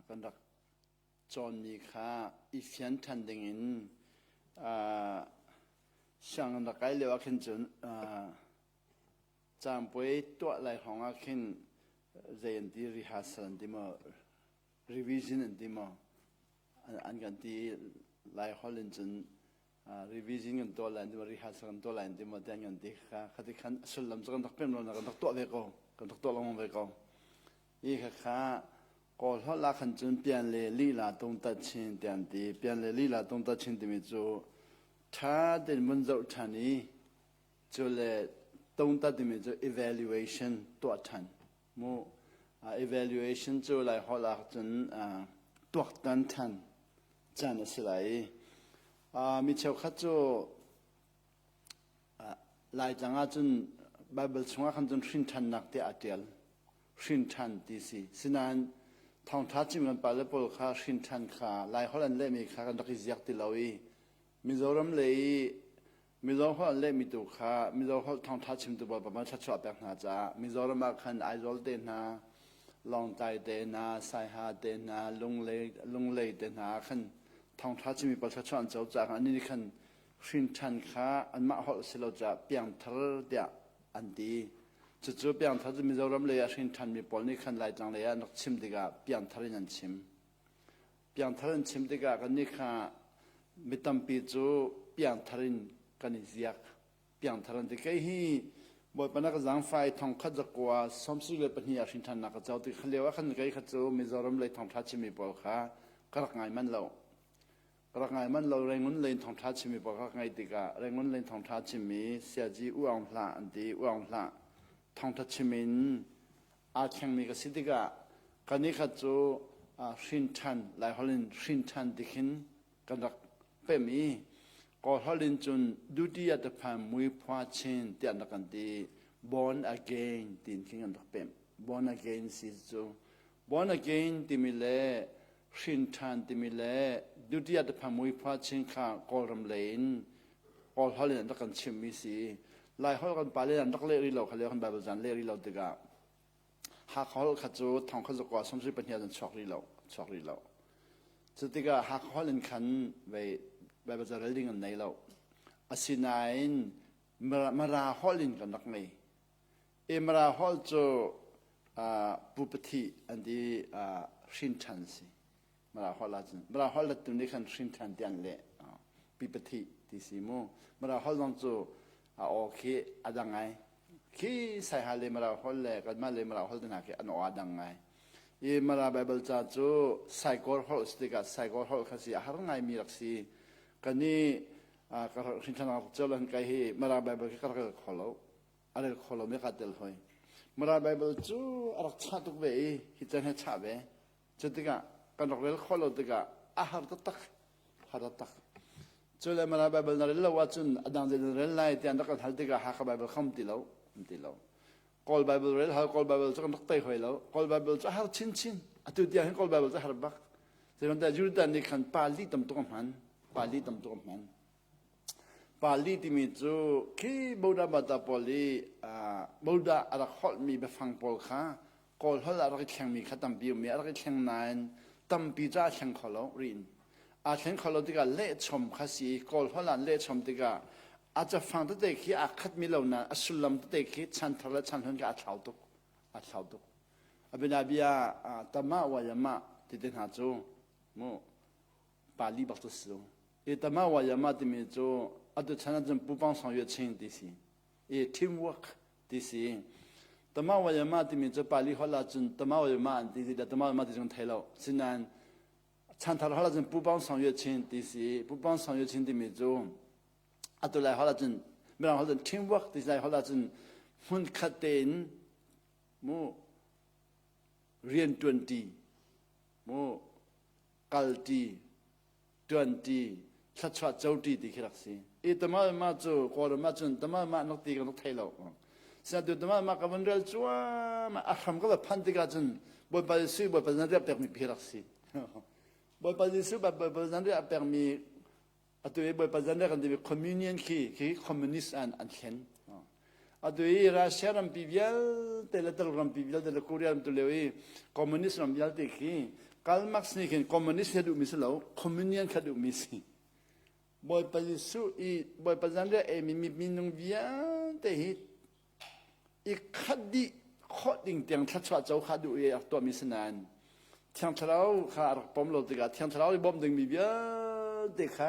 Kan rak cawnmi kha i fian ṭhan dingin sianginn rak kai lio ah khin cun caanpuai tuah lai hrawng ah khin zei an ti rehearsal an ti maw revision an ti maw an kan ti lai holh in cun revision kan tuah lai an ti maw rehearsal kan tuah lai an ti maw tiah an kan ti kha khati khan a sullam cu kan rak pem lo na kan rak tuah ve ko kan rak tuah lengmang ve ko hi kha kha Kawl holh ah khan cun pian le lila tung tat chin tiah an ti pian le lila tung tat chin timi cu ṭha tein vun zoh ṭhan i cu le tung tat timi cu evaluation tuah ṭhan mu evaluation cu lai holh ah cun tuaktan ṭhan caan a si lai i mi cheukhat cu Laitlang ah cun Baibal chungah khan cun hrin ṭhannak tiah aa ṭial. Hrin ṭhan ti si. Sinain thawngṭha chim kan pale pawl kha hrin ṭhan kha Laiholh an lehmi kha kan rak i ziak ti lo i Mizoram lei i Mizo holh an lehmi tu kha Mizo holh thawngṭha chimtu pawl pa thluachuah pek hna caah Mizoram ah khan Aizawl te hna, Lawngtlai te hna, Saiha te hna, Lunglei, Lunglei te hna ah khan thawngṭha chimmi pawl thluachuah an co caah khan annih nih khan hrinṭhan kha anmah holh si lo caah piangthar tiah an ti. Cucu piangthar cu Mizoram lei ah hrinṭhanmi pawl nih khan Laitlang lei ah an rak chim tikah piangthar in an chim. Piangthar an chim tikah kannih kha mi tampi cu piangthar in kan i ziak. Piangthar an ti. Kei hi Bawipa na ka zaangfai thongkhat zakua 74 ah hrinṭhannak ka co ti kha lio ah khan kei kha cu Mizoram lei thawngṭha chimmi pawl kha ka rak ngai manh lo. Ka rak ngai manh lo Rangoon lei thawngṭha chimmi pawl ka rak ngaih tikah Rangoon lei thawngṭha chimmi Siaji U Aung Hlah an ti U Aung Hlah thawngṭha chim in aa thlengmi ka si tikah kan i khat cu hrin ṭhan Laiholh in hrin ṭhan ti khin kan rak pem i Kawlholh in cun duty at the phan mui phua chin tiah an rak kan ti born again tiin khin kan rak pem born again si cu born again timi le hrin ṭhan timi le dutiya tepha muiphua chin kha Kawlram lei in Kawl holh in an rak kan chimmi si. Lai holh kan pale an rak leh rih lo kha lio kan Bible zan leh rih lo tikah Hakha holh kha cu thong kha zakua sawmsarih pahnih ah chuak rih lo chuak rih lo. Cu tikah Hakha holh in khan vei Bible ca rel ding an nei lo. Asinain Mara holh in kan rak ngei. Mara holh cu Pu Pathi an ti hrin ṭhan si. Mara holh ahcun Mara holh lettu nih khan hrin ṭhan ti an leh. Pi Pathi ti si mu. Mara holh zong cu a aw khi a dang ngai. Khi Saiha le Mara holh le kanmah le Mara holh te hna khi an aw a dang ngai. I Mara Bible ca cu Saikawr holh si tikah Saikawr holh kha si a har ngaimi rak si. Kan i ka hrin ṭhan cio lo kai hi Mara Bible khi ka rak rel kho lo. A rel kho lomi kaa tel hoi. Mara Bible cu a rak chah tuk ve i hi can he chah ve. Cu tikah kan rak rel khawh lo tikah a har taktak. Har taktak. Cu le Mara Bible na rel lo ahcun a dang zei na rel lai tiah an rak kan hal tikah Hakha Bible kha um ti lo. Um ti lo. Kawl Bible rel hal Kawl Bible cu kan rak tei hoi lo. Kawl Bible cu a har chinchin. Atu tiang hin Kawl Bible cu a har bak. Zeibantuk Judah nih khan Pali tam tuk a hman. Pali tam tuk a hman. Pali timi cu khi Buddha bata pawl i Buddha a rak holhmi biafang pawl kha Kawl holh ah a rak i thlengmi kha tampi um i a rak i thleng nain tampi cu aa thleng kho lo rin. Aa thleng kho lo tikah lehchom kha si i Kawl holh ah lehchom tikah a cafang tete khi aa khatmi lo nain a sullam tete khi chanthar le chanhlun kha aa thlau tuk. Aa thlau tuk. A bianabia tama wayama ti te hna cu mu Pali bak cu si lo. I tama wayama timi cu atu chan ahcun pupang song yue ching ti si. I teamwork ti si. Tama wayama timi cu Pali holh ahcun tama wayama an ti ti tama wayama ti cu thei lo. Sinain chanthar holh ahcun pupang song yue ching ti si. Pupang song yue ching timi cu atu lai holh ahcun mirang holh cun teamwork ti lai holh ahcun hmun khat tein mu rian ṭuanṭi mu kalṭi, ṭuanṭi, thluachuah coṭi ti khi rak si. I tamalma cu Kawlram ahcun tamalma an rak ti kan rak thei lo. Sinatu tamalma ka van rel cuahmah a hram ka va phanh tikah cun Bawipa Jesuh Bawipa nan riah pekmi pi rak si. Bawipa Jesuh Bawipa nan riah pekmi Atu i Bawipa zanriah kan timi communion khi khi communist an an thlen. Atu i Russia rampi vialte le Tuluk rampi vialte le Korea ram tu lio i communist ram vialte khi Karl Marx nih khin communist kha duhmi si lo, communion kha duhmi si. Bawipa Jesuh i Bawipa zanriah eimi minung vialte hi i khat dih khawh ding tiang thluachuah co kha duh i a rak tuahmi si nain Thiang Thlarau kha a rak pom lo tikah Thiang Thlarau i bawmh dingmi vialte kha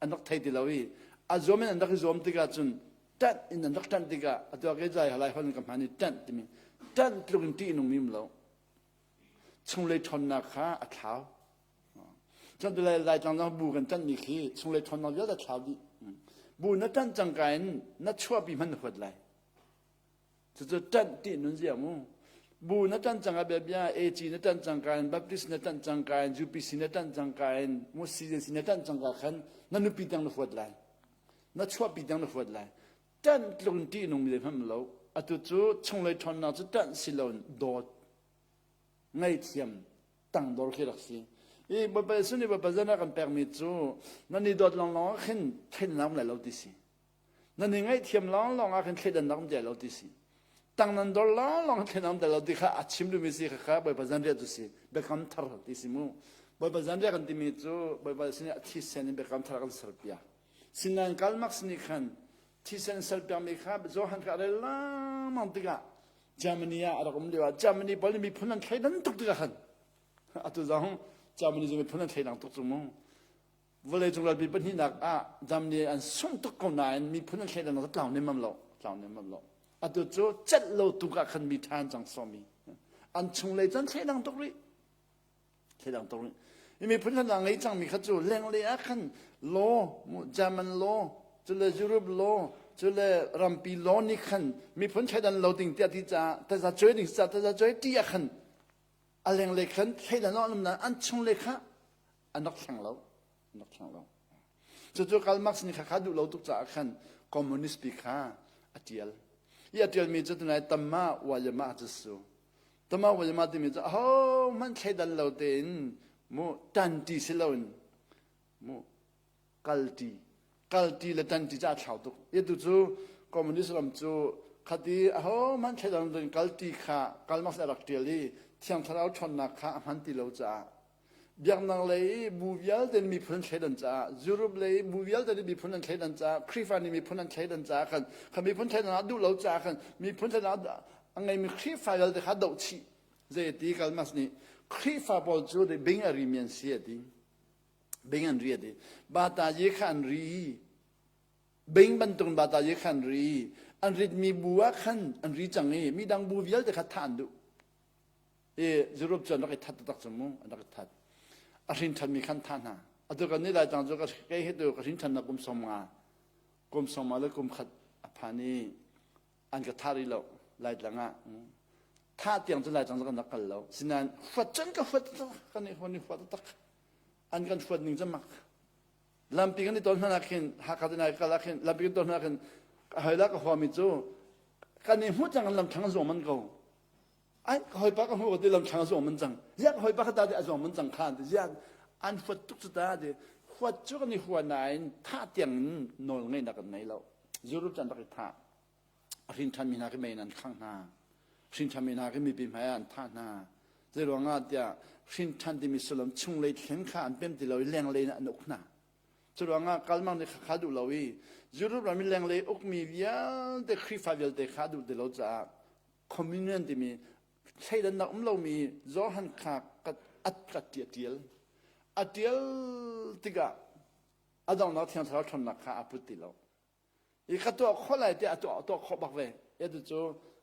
an rak thei ti lo i a zuam in an rak i zuam tikah cun ṭanh in an rak ṭanh tikah atu ah kei zai halai hon ka hman i ṭanh timi ṭanh tluk in ṭih nungmi um lo chunglei ṭhawnnak kha a thlau Cun lai Laitlang zong bu kan ṭanhmi khi chunglei ṭhawnnak vialte thlau dih. Bu na ṭanh cangka in na chuahpi hmanh na huat lai. Cucu ṭanh ti nun zia mu. Bu na ṭanh cangka biabia AC na ṭanh cangka in Baptist na ṭanh cangka in UPC na ṭanh cangka in mu CJC na ṭanh cangka khan na nupi tiang na huat lai. Na chuahpi tiang na huat lai. Ṭanh tluk in ṭih nung mi hmanh lo. Atu cu chunglei ṭhawnnak cu ṭanh si lo in dawt ngaihthiam tangdor khi rak si. I Bawipa Jesuh nih Bawipa zan a kan pekmi cu nan i dawt lawnglawng ah khin thleidannak um lai lo ti si. Nan i ngaihthiam lawnglawng ah khin thleidannak um ti lo ti si. Tang nan dor lawnglawng khin thleidannak um ti lo ti kha a chim duhmi si kha kha Bawipa zanriah cu si. Biakam thar ti si mu. Bawipa zanriah kan timi cu Bawipa Jesuh nih a thisen in biakam thar kan serpiak. Sinain Karl Marx nih khan thisen serpiakmi kha Johan kha a rel lengmang tikah Germany ah a rak um lio ah Germany pawl nih miphun an thleidan tuk tikah khan atu zong Germany cu miphun an thleidang tuk cu mu vawleicung ralpi pahnihnak ah Germany an sungh tuk ko nain miphun an thleidan cu tlau nemmam lo tlau nemmam lo atu cu celh lo tuk ah khan mi ṭha an cang sawmi an chunglei cu an thleidang tuk rih Thleidang tuk rih. I miphun hna ngei cangmi kha cu lenglei ah khan law, German law, cule Europe law, cule rampi law nih khan miphun thleidan lo ding tiah ti caah taza cuai ding caah taza cuai ti ah khan a lenglei khan thleidan lo an um nain an chunglei kha an rak thleng lo. An rak thleng lo. Cucu Karl Marx nih kha kha duh lo tuk caah khan communist pi kha a tial. I a tialmi cu tunai tamma wayama cu su. Tama wayama timi cu ahohmanh thleidan lo tein mu tanti si loin mu kalti kalti le tanti cu a thlau tuk. Itu cu communist ram cu khati ahohmanh thleidan lo tein kalti kha Karl Marx nih a rak tial i Thiang Thlarau ṭhawnnak kha a hman ti lo caah biaknak lei bu vialte nih miphun an thleidan caah Europe lei bu vialte nih miphun an thleidan caah Khrihfa nih miphun an thleidan caah khan kha miphun thleidan ah duh lo caah khan miphun thleidan a ngeimi Khrihfa vialte kha doh chih zei ti Karl Marx nih Khrihfa pawl cu bing a rimi an si a ti bing an ri a ti bata ye kha an ri bing bantuk bata ye kha an ri an ritmi bu ah khan an ri cang i midang bu vialte kha thah an duh i Europe cu an rak i that taktak cu mu an rak i that a hrin ṭhanmi khan thah hna atu kan nih Laitlang cu kei hi tu ka hrin ṭhannak kum 50 kum 50 le kum khat a phan i an ka thah rih lo Laitlang ah thah tiang cu Laitlang cu kan rak kal lo sinain huat cun ka huat kan i huat huat tak an kan huat ning cu mak lampi kan i ton hna khin Hakha te nai kal ah khin lampi kan ton hna khin hoi la ka huami cu kan i hmuh cang lam thlang zuang man ko Ai ka hawipa ka hmuh ti lamthlang a zuang man cang. Ziah ka hawipa kha ta ti a zuang man cang kha ti ziah an huat tuk cu ta ti huat cu kan i hua nain thah tiang in nawl ngeihnak kan ngei lo. Europe cu an rak i thah. A hrin ṭhanmi hna khi mei in an khangh hna. Hrin ṭhanmi hna khi mipi hmai ah an thah hna. Zei ruangah tiah hrin ṭhan timi sullam chunglei thleng kha an pem ti lo i lenglei in an uk hna. Curuangah Kalmang nih kha duh lo i Europe ram i lenglei ukmi vialte Khrihfa vialte kha duh ti lo caah communion timi thleidannak um lomi Johan kha at ka tia tial a tial tikah a donghnak thiang thlarau ṭhawnnak kha a put ti lo i ka tuah khawh lai tiah a tuah tuah khawh bak ve atu cu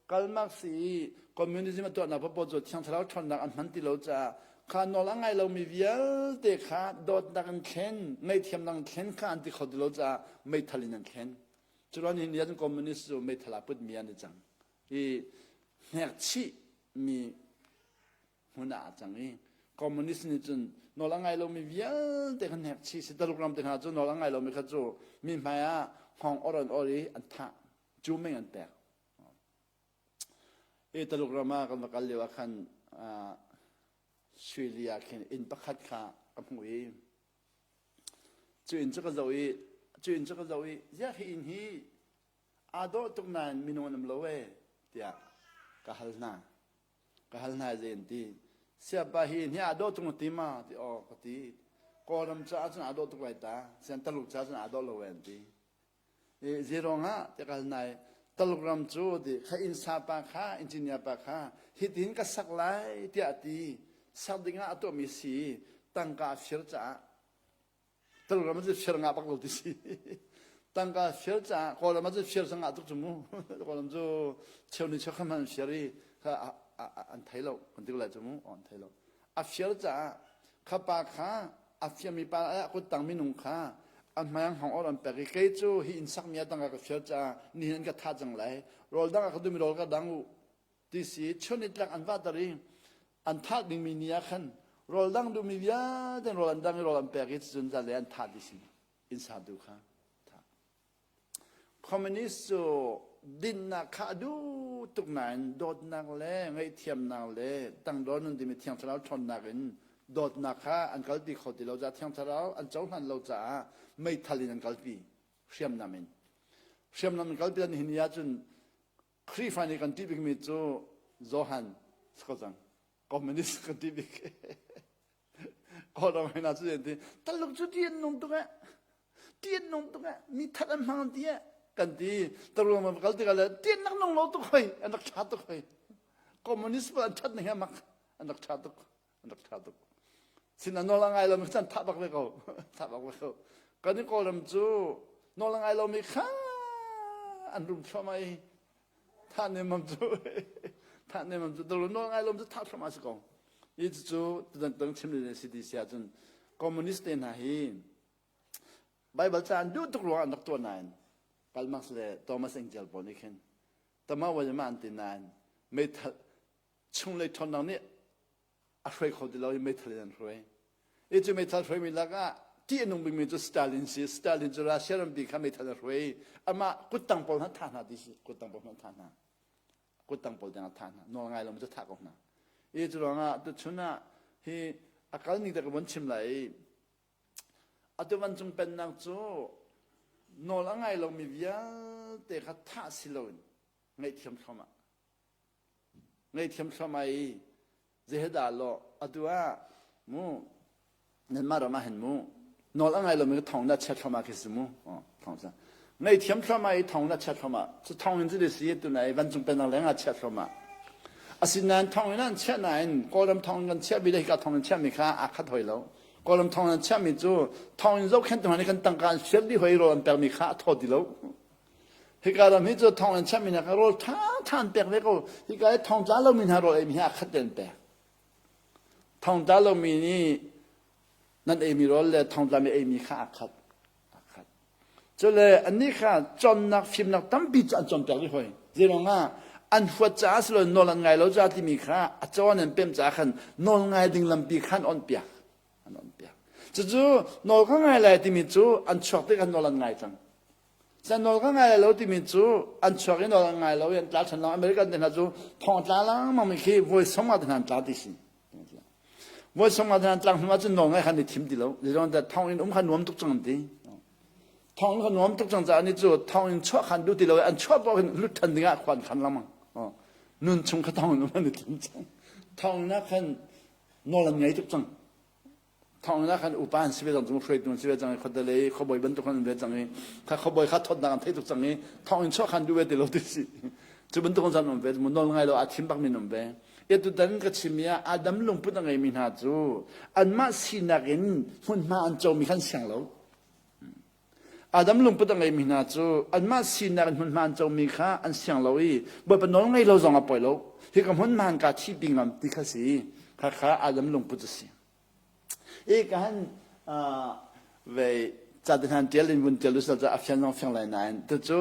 Karl Marx i communism a tuahnak paoh cu thiang thlarau ṭhawnnak an hman ti lo caah kha nawl a ngai lomi vialte kha dawtnak in thlen ngaihthiamnak in thlen kha an ti kho ti lo caah meithal in an thlen curuang ni ni communist cu meithal ah putmi an i cang i hnekchih mi hmun ah a cang i communist nih cun nawl a ngai lomi vialte kha hnekchih si Taluk ram te hna cu nawl a ngai lomi kha cu mi hmai ah hngawng or an or i an thah cu meng an pek i Taluk ram ah kan va kal lio ah khan Suili ah khin inn pakhat kha ka hmuh i cu inn cu ka zoh i cu inn cu ka zoh i ziah hi inn hi aa dawh tuk nain minung an um lo ee tiah ka hal hna. Ka hal hna zei an ti. Siapa hi ni aa dawh tung ti ma ti aw ka ti. Kawlram caah cun aa dawh tuk lai ta. Sian Taluk caah cun aa dawh lo an ti. I zeruang ah ti kal nai Taluk ram cu ti kha inn sa pa kha engineer pa kha hitin ka sak lai tiah ti sak ding ah a tuahmi si tangka a fir caah Taluk ram cu fir ngah bak lo ti si. Tangka fir caah Kawlram ah cun fir cu ngah tuk cu mu. Kawlram cu cheu ni cheu kha hman fir i kha an thei lo kan ti ko lai cu mu an thei lo. A fir caah kha pa kha a firmi pa a kuttang minung kha a hmai hong or an pek i kei cu hi inn sakmi ah tangka ka fir caah nihin an ka thah cang lai rawl dang ah ka dumi rawl ka dang u ti si chun nitlak an vahter i an thah dingmi ni ah khan rawl dang duhmi vialte rawl an dang i rawl an pek i cun le an thah dih sin inn satu kha thah communist cu dinnak kha a duh tuk nain dawtnak le ngaihthiamnak le tangdor nun timi thiang thlarau ṭhawnnak in dawtnak kha an kalpi kho ti lo caah thiang thlarau an cohlan lo caah meithal in an kalpi hriamnam in hriamnam in kalpi an hin ni ahcun Khrihfa nih kan ṭih bikmi cu Johan si ko cang. Communist kan ṭih bik. Kawlram hna cu ti taluk cu ṭih an nung tuk eh. Ṭih an nung tuk eh. Mi that an hmang ti eh. Kan ti. Taluk ram kal tikah le ṭih an rak nung lo tuk hoi. An rak ṭha tuk hoi. Communist pawl an ṭhat ning hi mak. An rak ṭha tuk. An rak ṭha tuk. Sin nawl a ngai lomi kha thah bak ve ko. Thah bak ve ko. Kan i Kawlram cu nawl a ngai lomi kha an rum thluahmah i thah nemam cu thah nemam cu dolo nawl ngai lomi cu thah thluahmah si ko. Hi cucu tudang chim le si ti si ahcun communist te hna hi Bible ca an duh tuk ruangah an rak tuah nain Karl Marx le Thomas Engel pawl nih khin tama wa ma an ti nain meithal chunglei ṭhawnnak nih a hruai kho ti lo i meithal in an hruai. I cu meithal hruaimi lakah ṭih a nung bikmi cu Stalin si. Stalin cu Russia rampi kha meithal a hruai. Amah kuttang pawl hna thah hna ti si. Kuttang pawl hna thah hna. Kuttang pawl tiang a thah hna. Nawl ngai lo cu thah ko hna. I cu ruangah tuchun ah hi a kal ning te ka von chim lai i atu vancung pennak cu nawl a ngai lomi vialte kha thah si loin ngaihthiam thluahmah Ngaihthiam thluahmah i zeidah law atu ah mu nanmah ram ah hin mu nawl a ngai lomi thong na chia thluahmah khi si mu thong sa ngaihthiam thluahmah i thong na chia thluahmah cu thong in cu si tu nai vancung pennak leng ah chia thluahmah asinain thong in an chiah nain kawlram thong in kan chiah mi le hika thong in chiah mi kha aa khat hoi lo kawlram thong in an chiah mi cu thong in zohkhenh tu hna nih kan tangka an fial dih hoi rawl an pek mi kha a thaw ti lo Hika ram hi cu thong an chammi hna kha rawl ṭhaṭha an pek ve ko. Hika i thong tla lomi hna rawl eimi hi a khat te an pek. Thong tla lomi nih nan eimi rawl le thong tlami eimi kha a khat. A khat. Cule annih kha cawnnak fimnak tampi cu an cawnpiak rih hoi. Zeiruang ah an huat caah si lo nawl an ngai lo caah timi kha a cawn an pem caah khan nawl ngai ding lampi kha an onhpiak. An onhpiak. Cucu nawl ka ngai lai timi cu an chuak tik ah nawl an ngai cang. San nawl ka ngai lo timi cu an chuak i nawl an ngai lo i an tla ṭhan lo. American te hna cu thong tla lengmang mi khi voi sawm nga te hna an tla ti si. Voi sawm nga te hna an tlak hnu ahcun nawl ngai khan i thim ti lo. Zeiruang dah thong in um kha nuam tuk cang an ti. Thong kha nuam tuk cang caah ni cu thong in chuah khan duh ti lo i an chuah paoh hin lut ṭhan ding ah khuan khan lengmang. Nun chung kha thong in um an i thim cang. Thong in ah khan nawl an ngei tuk cang. Thawnginn ah khan upa an si ve cang cu hruaitu an si ve cang i khuate lei khuabawi bantuk an ve cang i kha khuabawi kha thawtnak an theih tuk cang i thawnginn chuah khan duh ve ti lo ti si cu bantuk an um ve mu nawl ngai lo a thim bak min um ve e tutan ka chim mi ah Adam lungput a ngeimi hna cu anmah sinak in hmunhma an comi khan siang lo Adam lungput a ngeimi hna cu anmah sinak in hmunhma an comi kha an siang lo i Bawipa nawl ngei lo zong a poi lo hi ka hmunhma an ka thi pi ngam ti kha si kha kha Adam lungput a si I ka han vei ca te hnan tial in vun tial usal ca a fian zong fiang lai nain tu cu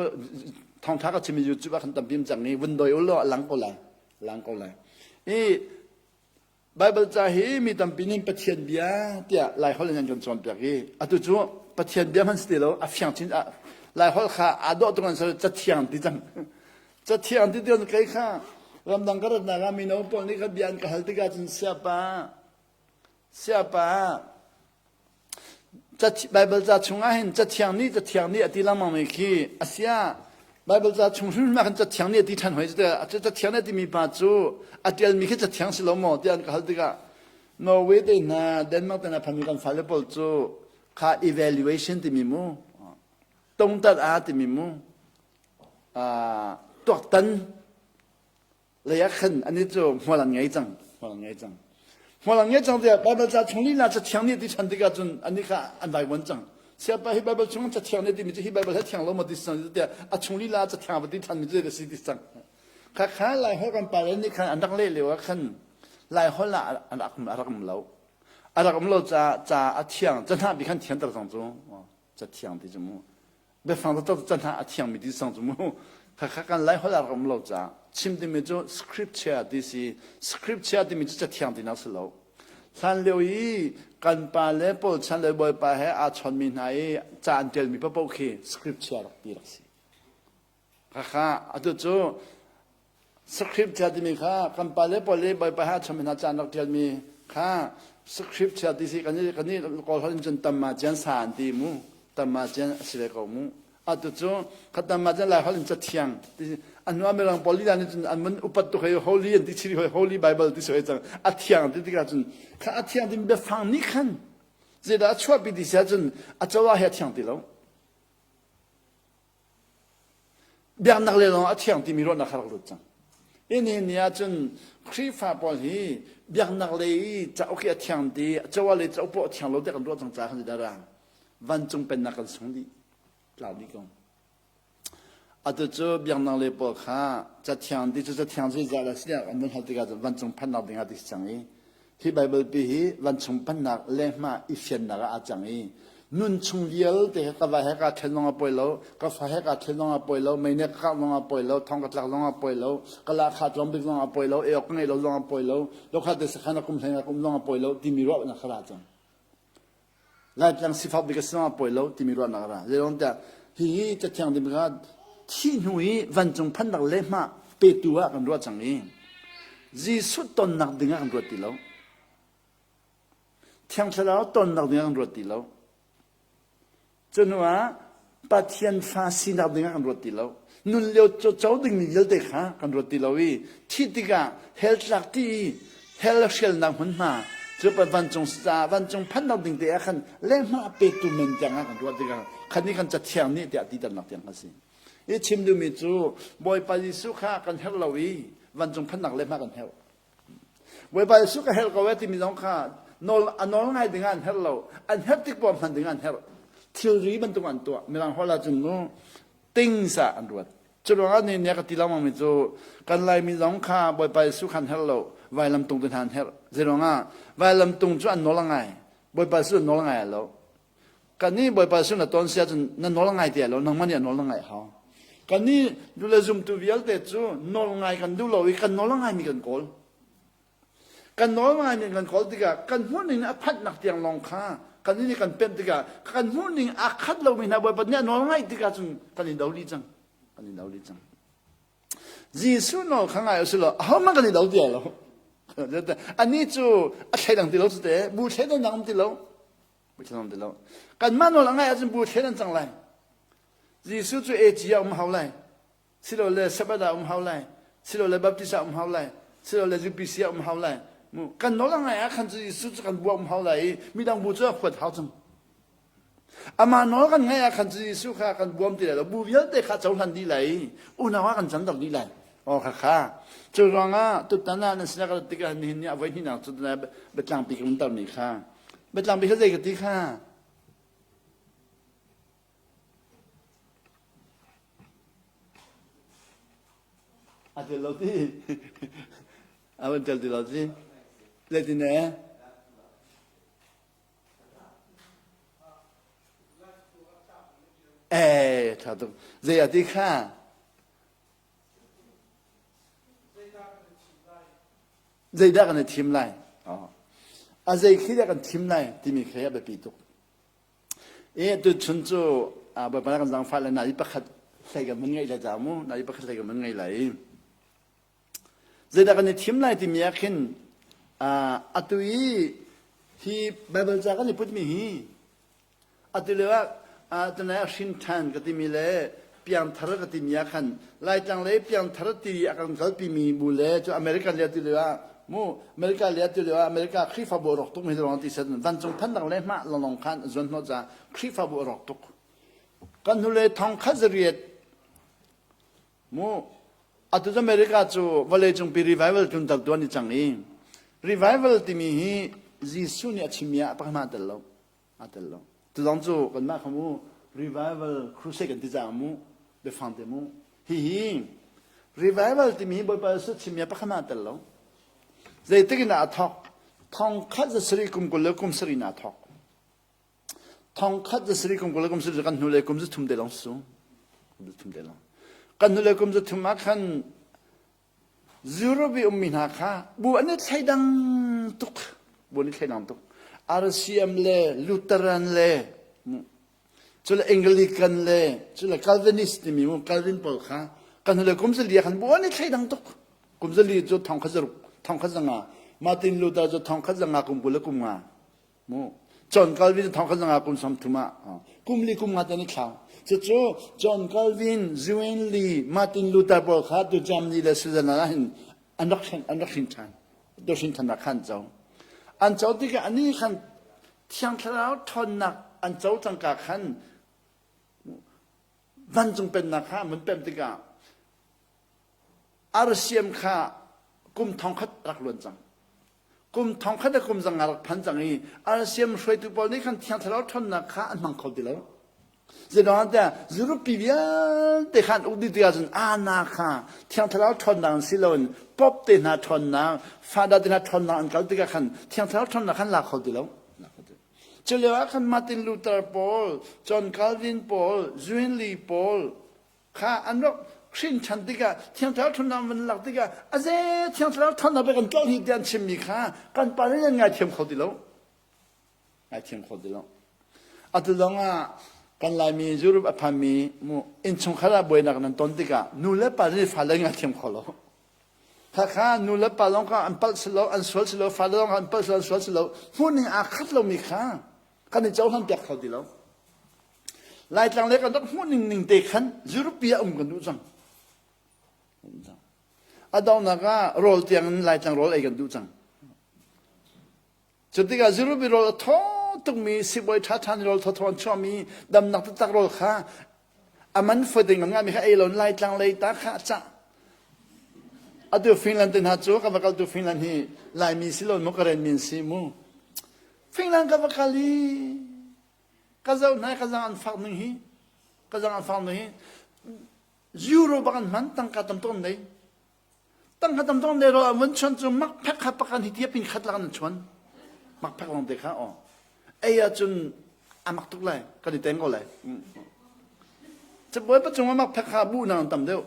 thongtha ka chimi YouTube ah khan tampi cang i vun doi ulaw a lang ko lai lang ko lai i Bible ca hi mi tampi nih Pathian bia tiah Lai holh in an kan cawnpiak i atu cu Pathian bia hman si ti lo a fiang chin Lai holh kha aa dawh tuk an sal cathiang ti cang cathiang ti tiang kei kha ramdang ka ratnak ah mino pawl nih kha bia an ka hal tikah cun siapa Siapa Baibal ca chungah hin cathiang nih cathiang nih a ti lengmang mi khi a sia. Baibal ca chung hrimhrim ah khan cathiang nih a ti ṭhan hoi cu cathiang nih a timi pa cu a ṭialmi khi cathiang si lo maw tiah an ka hal tikah Norway te hna Denmark te hna phanmi kan fale pawl cu kha evaluation timi mu tongtat a timi mu tuaktan lei ah khan ani cu hmual an ngei cang hmual an ngei cang hmual an ngei cang tiah Baibal ca chung lila cathiang nih ti ṭhan tikah cun ani kha an vaivuan cang siapa hi Baibal chung cathiang nih timi cu hi Baibal he thiang lo maw ti cang tiah a chung lila cathiang va ti ṭhan mi cu si ti cang kha kha lai holh kan pale nih khan an rak leh lio ah khan lai holh ah an rak a rak um lo a rak um lo ca ca a thiang ca hna bi khan thianter cang cu cathiang ti cu mu biafang taktak cu hna a thiangmi ti sang cu mu khakha kan lai holh a rak um lo ca chim timi cu scripture ti si scripture timi cu cathiang tinak si lo hlan lio i kan pa le paul chan le bawipa he aa chawnmi hna i ca an ṭialmi paohpaoh khi scripture rak ti rak si Khakha atu cu scripture timi kha kan pale pawl i Bawipa he a chimmi hna caan rak ṭialmi kha scripture ti si kan i kan i Kawl holh in cun tamma cian sa an ti mu tamma cian a si ve ko mu atu cu kha tamma cian Lai holh in cathiang ti si a hnu ah mirang pawl lila nih cun an mun upat tuk hei holy an ti chiri hoi holy bible ti si hoi cang a thiang ti tikah cun kha a thiang timi biafang nih khan zeidah a chuahpi ti si ahcun a coah he a thiang ti lo Biaknak le lawng a thiang timi ruahnak kha rak lut cang. Hi ni ni ahcun Khrihfa pawl hi biaknak lei i cauk hi a thiang ti, cawa lei cauk poah a thiang lo tiah kan ruah cang caah kan dara vancung pennak kan sung dih, tlau dih ko. Atu cu biaknak lei pawl kha cathiang ti cu cathiang zeizah dah si tiah an vun hal tikah cun vancung phannak ding ah ti si cang i Hi Baibal pi hi vancung pannak lehmah i fiannak ah aa cang i nun chung vialte he ka va he kaa ṭhen zong ah poi lo, ka fa he kaa ṭhen zong ah poi lo, mei nih ka kangh zong ah poi lo, thong ka tlak zong ah poi lo, ka lahkhah tlawm bik zong ah poi lo, ei awk ka ngeih lo zong ah poi lo, dokhat te sakhan a kum hlei ah ka um zong ah poi lo timi ruahnak kha ra cang. Laitlang sifak bik a si zong ah poi lo timi ruahnak a ra. Zeiruang tiah hihi Cathiang ding kha thih hnu i vancung phannak lehmah petu ah kan ruah cang i Jesuh tonnak ding ah kan ruat ti lo. Thiang Thlarau tonnak ding ah kan ruat ti lo. Cu hnu ah Pathian fa sinak ding ah kan ruat ti lo. Nun lio co dingmi vialte kha kan ruat ti lo i thih tikah hell tlak ti i hell hrialnak hmunhma cu vancung vancung phannak ding te ah khan lehmah petu men tiang ah kan ruat tikah khan nih kan cathiang nih tiah ti tannak tiang kha si. I chim duhmi cu Bawipa Jesuh kha kan herh lo i vancung phannak lehmah kan herh. Bawipa Jesuh ka herh ko e timi zong kha nawl a nawl ngai ding ah an herh lo. An herh tik poah hman ding ah an herh. Thilri bantuk an tuah. Mirang holh ahcun mu things ah an ruat. Cu ruangah ni nia ka ti lengmang mi cu kan Laimi zong kha Bawipa Jesuh kha an herh lo. Vailam tung te hna an herh. Zeiruangah vailam tung cu an nawl a ngai. Bawipa Jesuh an nawl a ngai lo. Kannih Bawipa Jesuh na ton si ahcun na nawl ngai ti lo. Nangmah nih a nawl na ngaih hau. Kannih le zumtu vialte cu nawl ngai kan duh lo i kan nawl a ngaimi kan kawl. Kan nawl ngaimi kan kawl tikah kan hmuhning a phanhnak tiang lawng kha kan nih kan pemh tikah kan hmuhning aa khat lomi hna Bawipa nih a nawl ngaih tikah cun kan i do dih cang. Kan i do dih cang. Jesuh nawl kha ngai usih law ahohmanh kan i do ti lo. Anih cu a thleidang ti lo cu te, bu thleidannak um ti lo. Bu thleidan um ti lo. Kanmah nawl a ngaih ahcun bu thleidan cang lai. Jesuh cu AG ah um hau lai. Silole Sabbath ah um hau lai. Silole Baptist ah um hau lai. Silole UPC ah um hau lai. Kan nawl a ngaih ah khan cu Jesuh cu kan bu ah um hau lai i midang bu cu a huat hau cang. Amah nawl kan ngaih ah khan cu Jesuh kha kan buam ti lai lo. Bu vialte kha cohlan dih lai i unau ah kan canter dih lai. Aw kha kha. Cu ruangah tutan ah nan sinah ka rat tikah nihin ni a voi hnihnak cu biatlangpi ka umtermi kha. Biatlangpi kha zei ka ti kha? A tel lo ti. A van tel ti lo ti. Zeitin eh? Eh, ṭha tuk. Zei a ti kha? Zeidah kan i thim lai? Oh. A zei khi dah kan thim lai timi khi a biapi tuk. E tuchun cu Bawipa kan zaangfah le nai pakhat hlei kan mun ngei lai ca mu nai pakhat hlei kan mun ngei lai. Zeidah kan i thim lai timi ah khin atu i hi Baibal ca kan i putmi hi atu lio ah tunai ah hrin ṭhan ka timi le Piangthar ka timi ah khan Laitlang lei piangthar ti a kan kalpimi bu le cu American le ti lio ah mu America le ti lio ah America Khrihfabu a rawk tuk mi ruang ti set vancung phannak le hmah longlong khan zuan hnawh ca Khrihfabu a rawk tuk. Kan hnulei thong khat zariat mu atu America cu vawleicungpi revival tlunter tuan i cang i revival timi hi Jesuh nih a chimmi ah pakhat hmanh a tel lo. Aa tel lo. Tuzong cu kanmah kha mu revival crusade kan ti caah mu biafang te mu. Hihi revival timi hi Bawipa Jesuh chimmi ah pakhat hmanh aa tel lo. Zeitik in dah a thawk? Thong khat za sarih kum 20 le kum sarih in aa thawk. Thong khat za sarih kum 20 le kum sarih cu kan hnulei kum za thum te lawng si. Kum za thum te lawng. Kan hnulei kum za thum ah khan Europe i ummi hna kha bu an i thleidang tuk. Bu an i thleidang tuk. RCM le Lutheran le cule Anglican le cule Calvinist timi mu Calvin pawl kha kan hnulei kum zali ah khan bu an i thleidang tuk. Kum zali cu thong khat zaruk, thong khat zanga. Martin Luther cu thong khat zanga kum 20 le kum nga. Mu. John Calvin thong khat zanga kum 30 ah kum li kum nga te ni thlau. Cucu John Calvin, Zwingli, Martin Luther pawl kha tu Germany le Switzerland ah hin an rak an rak hrin ṭhan. Tu hrin ṭhan khan co. An co tikah ani khan Thiang Thlarau ṭhawnnak an co cangka khan vancung pennak kha an vun pemh tikah RCM kha kum thongkhat rak luan cang. Kum thongkhat le kum zanga rak phan cang i RCM hruaitu pawl nih khan Thiang Thlarau ṭhawnnak kha an hmang kho ti lo. Zeiruangah Europe vialte kha an uk dih tikah cun ana kha Thiang Thlarau ṭhawnnak in si loin Pope te hna ṭhawnnak, Father te hna ṭhawnnak an kal tikah khan Thiang Thlarau ṭhawnnak khan la kho ti lo. Cu lio ah khan Martin Luther pawl, John Calvin pawl, Zwingli pawl, kha an rak hrin ṭhan tikah Thiang Thlarau ṭhawnnak an van lak tikah a ze Thiang Thlarau ṭhawnnak pek kan tlolh hi tiah an chimmi kha kan pa nih an ngaithiam kho ti lo. Ngaithiam kho ti lo. Atu zong ah kan Laimi Europe a phanmi mu innchungkhar ah buainak nan ton tikah nu le pa nih fale ngaithiam kho lo. Khakha nu le pa lawng kha an palh si lo, an sual si lo, fale lawng kha an palh si lo, an sual si lo. Hmuhning aa khat lomi kha kan i cohlan piak kho ti lo. Laitlang le kan rak hmuh ning ning te khan Europe ah um kan duh cang. A donghnak ah rawl tiang in Laitlang rawl ei kan duh cang. Cu tikah Europe rawl a thaw tukmi sibawi ṭhaṭha nih rawl thawthaw an chuahmi damnak taktak rawl kha a man fawi ding ngami kha ei lo Laitlang lei ta kha a cah. Atu Finland te hna cu ka va kal tu Finland hi Laimi si lo mu ka ren min si mu. Finland ka va kal i Ka zoh hna i ka zang an fak ning hi, ka zang an fak ning hi, euro bak an hman, tangka tam tuk an nei. Tangka tam tuk an nei ro an vun chuan cu makphek kha pakan hi tia pin khat lak an chuan. Makphek lawng te kha aw. Ei ahcun a mak tuk lai, kan i teng ko lai. Cabuai pacung ah makphek kha bu nang tam deuh.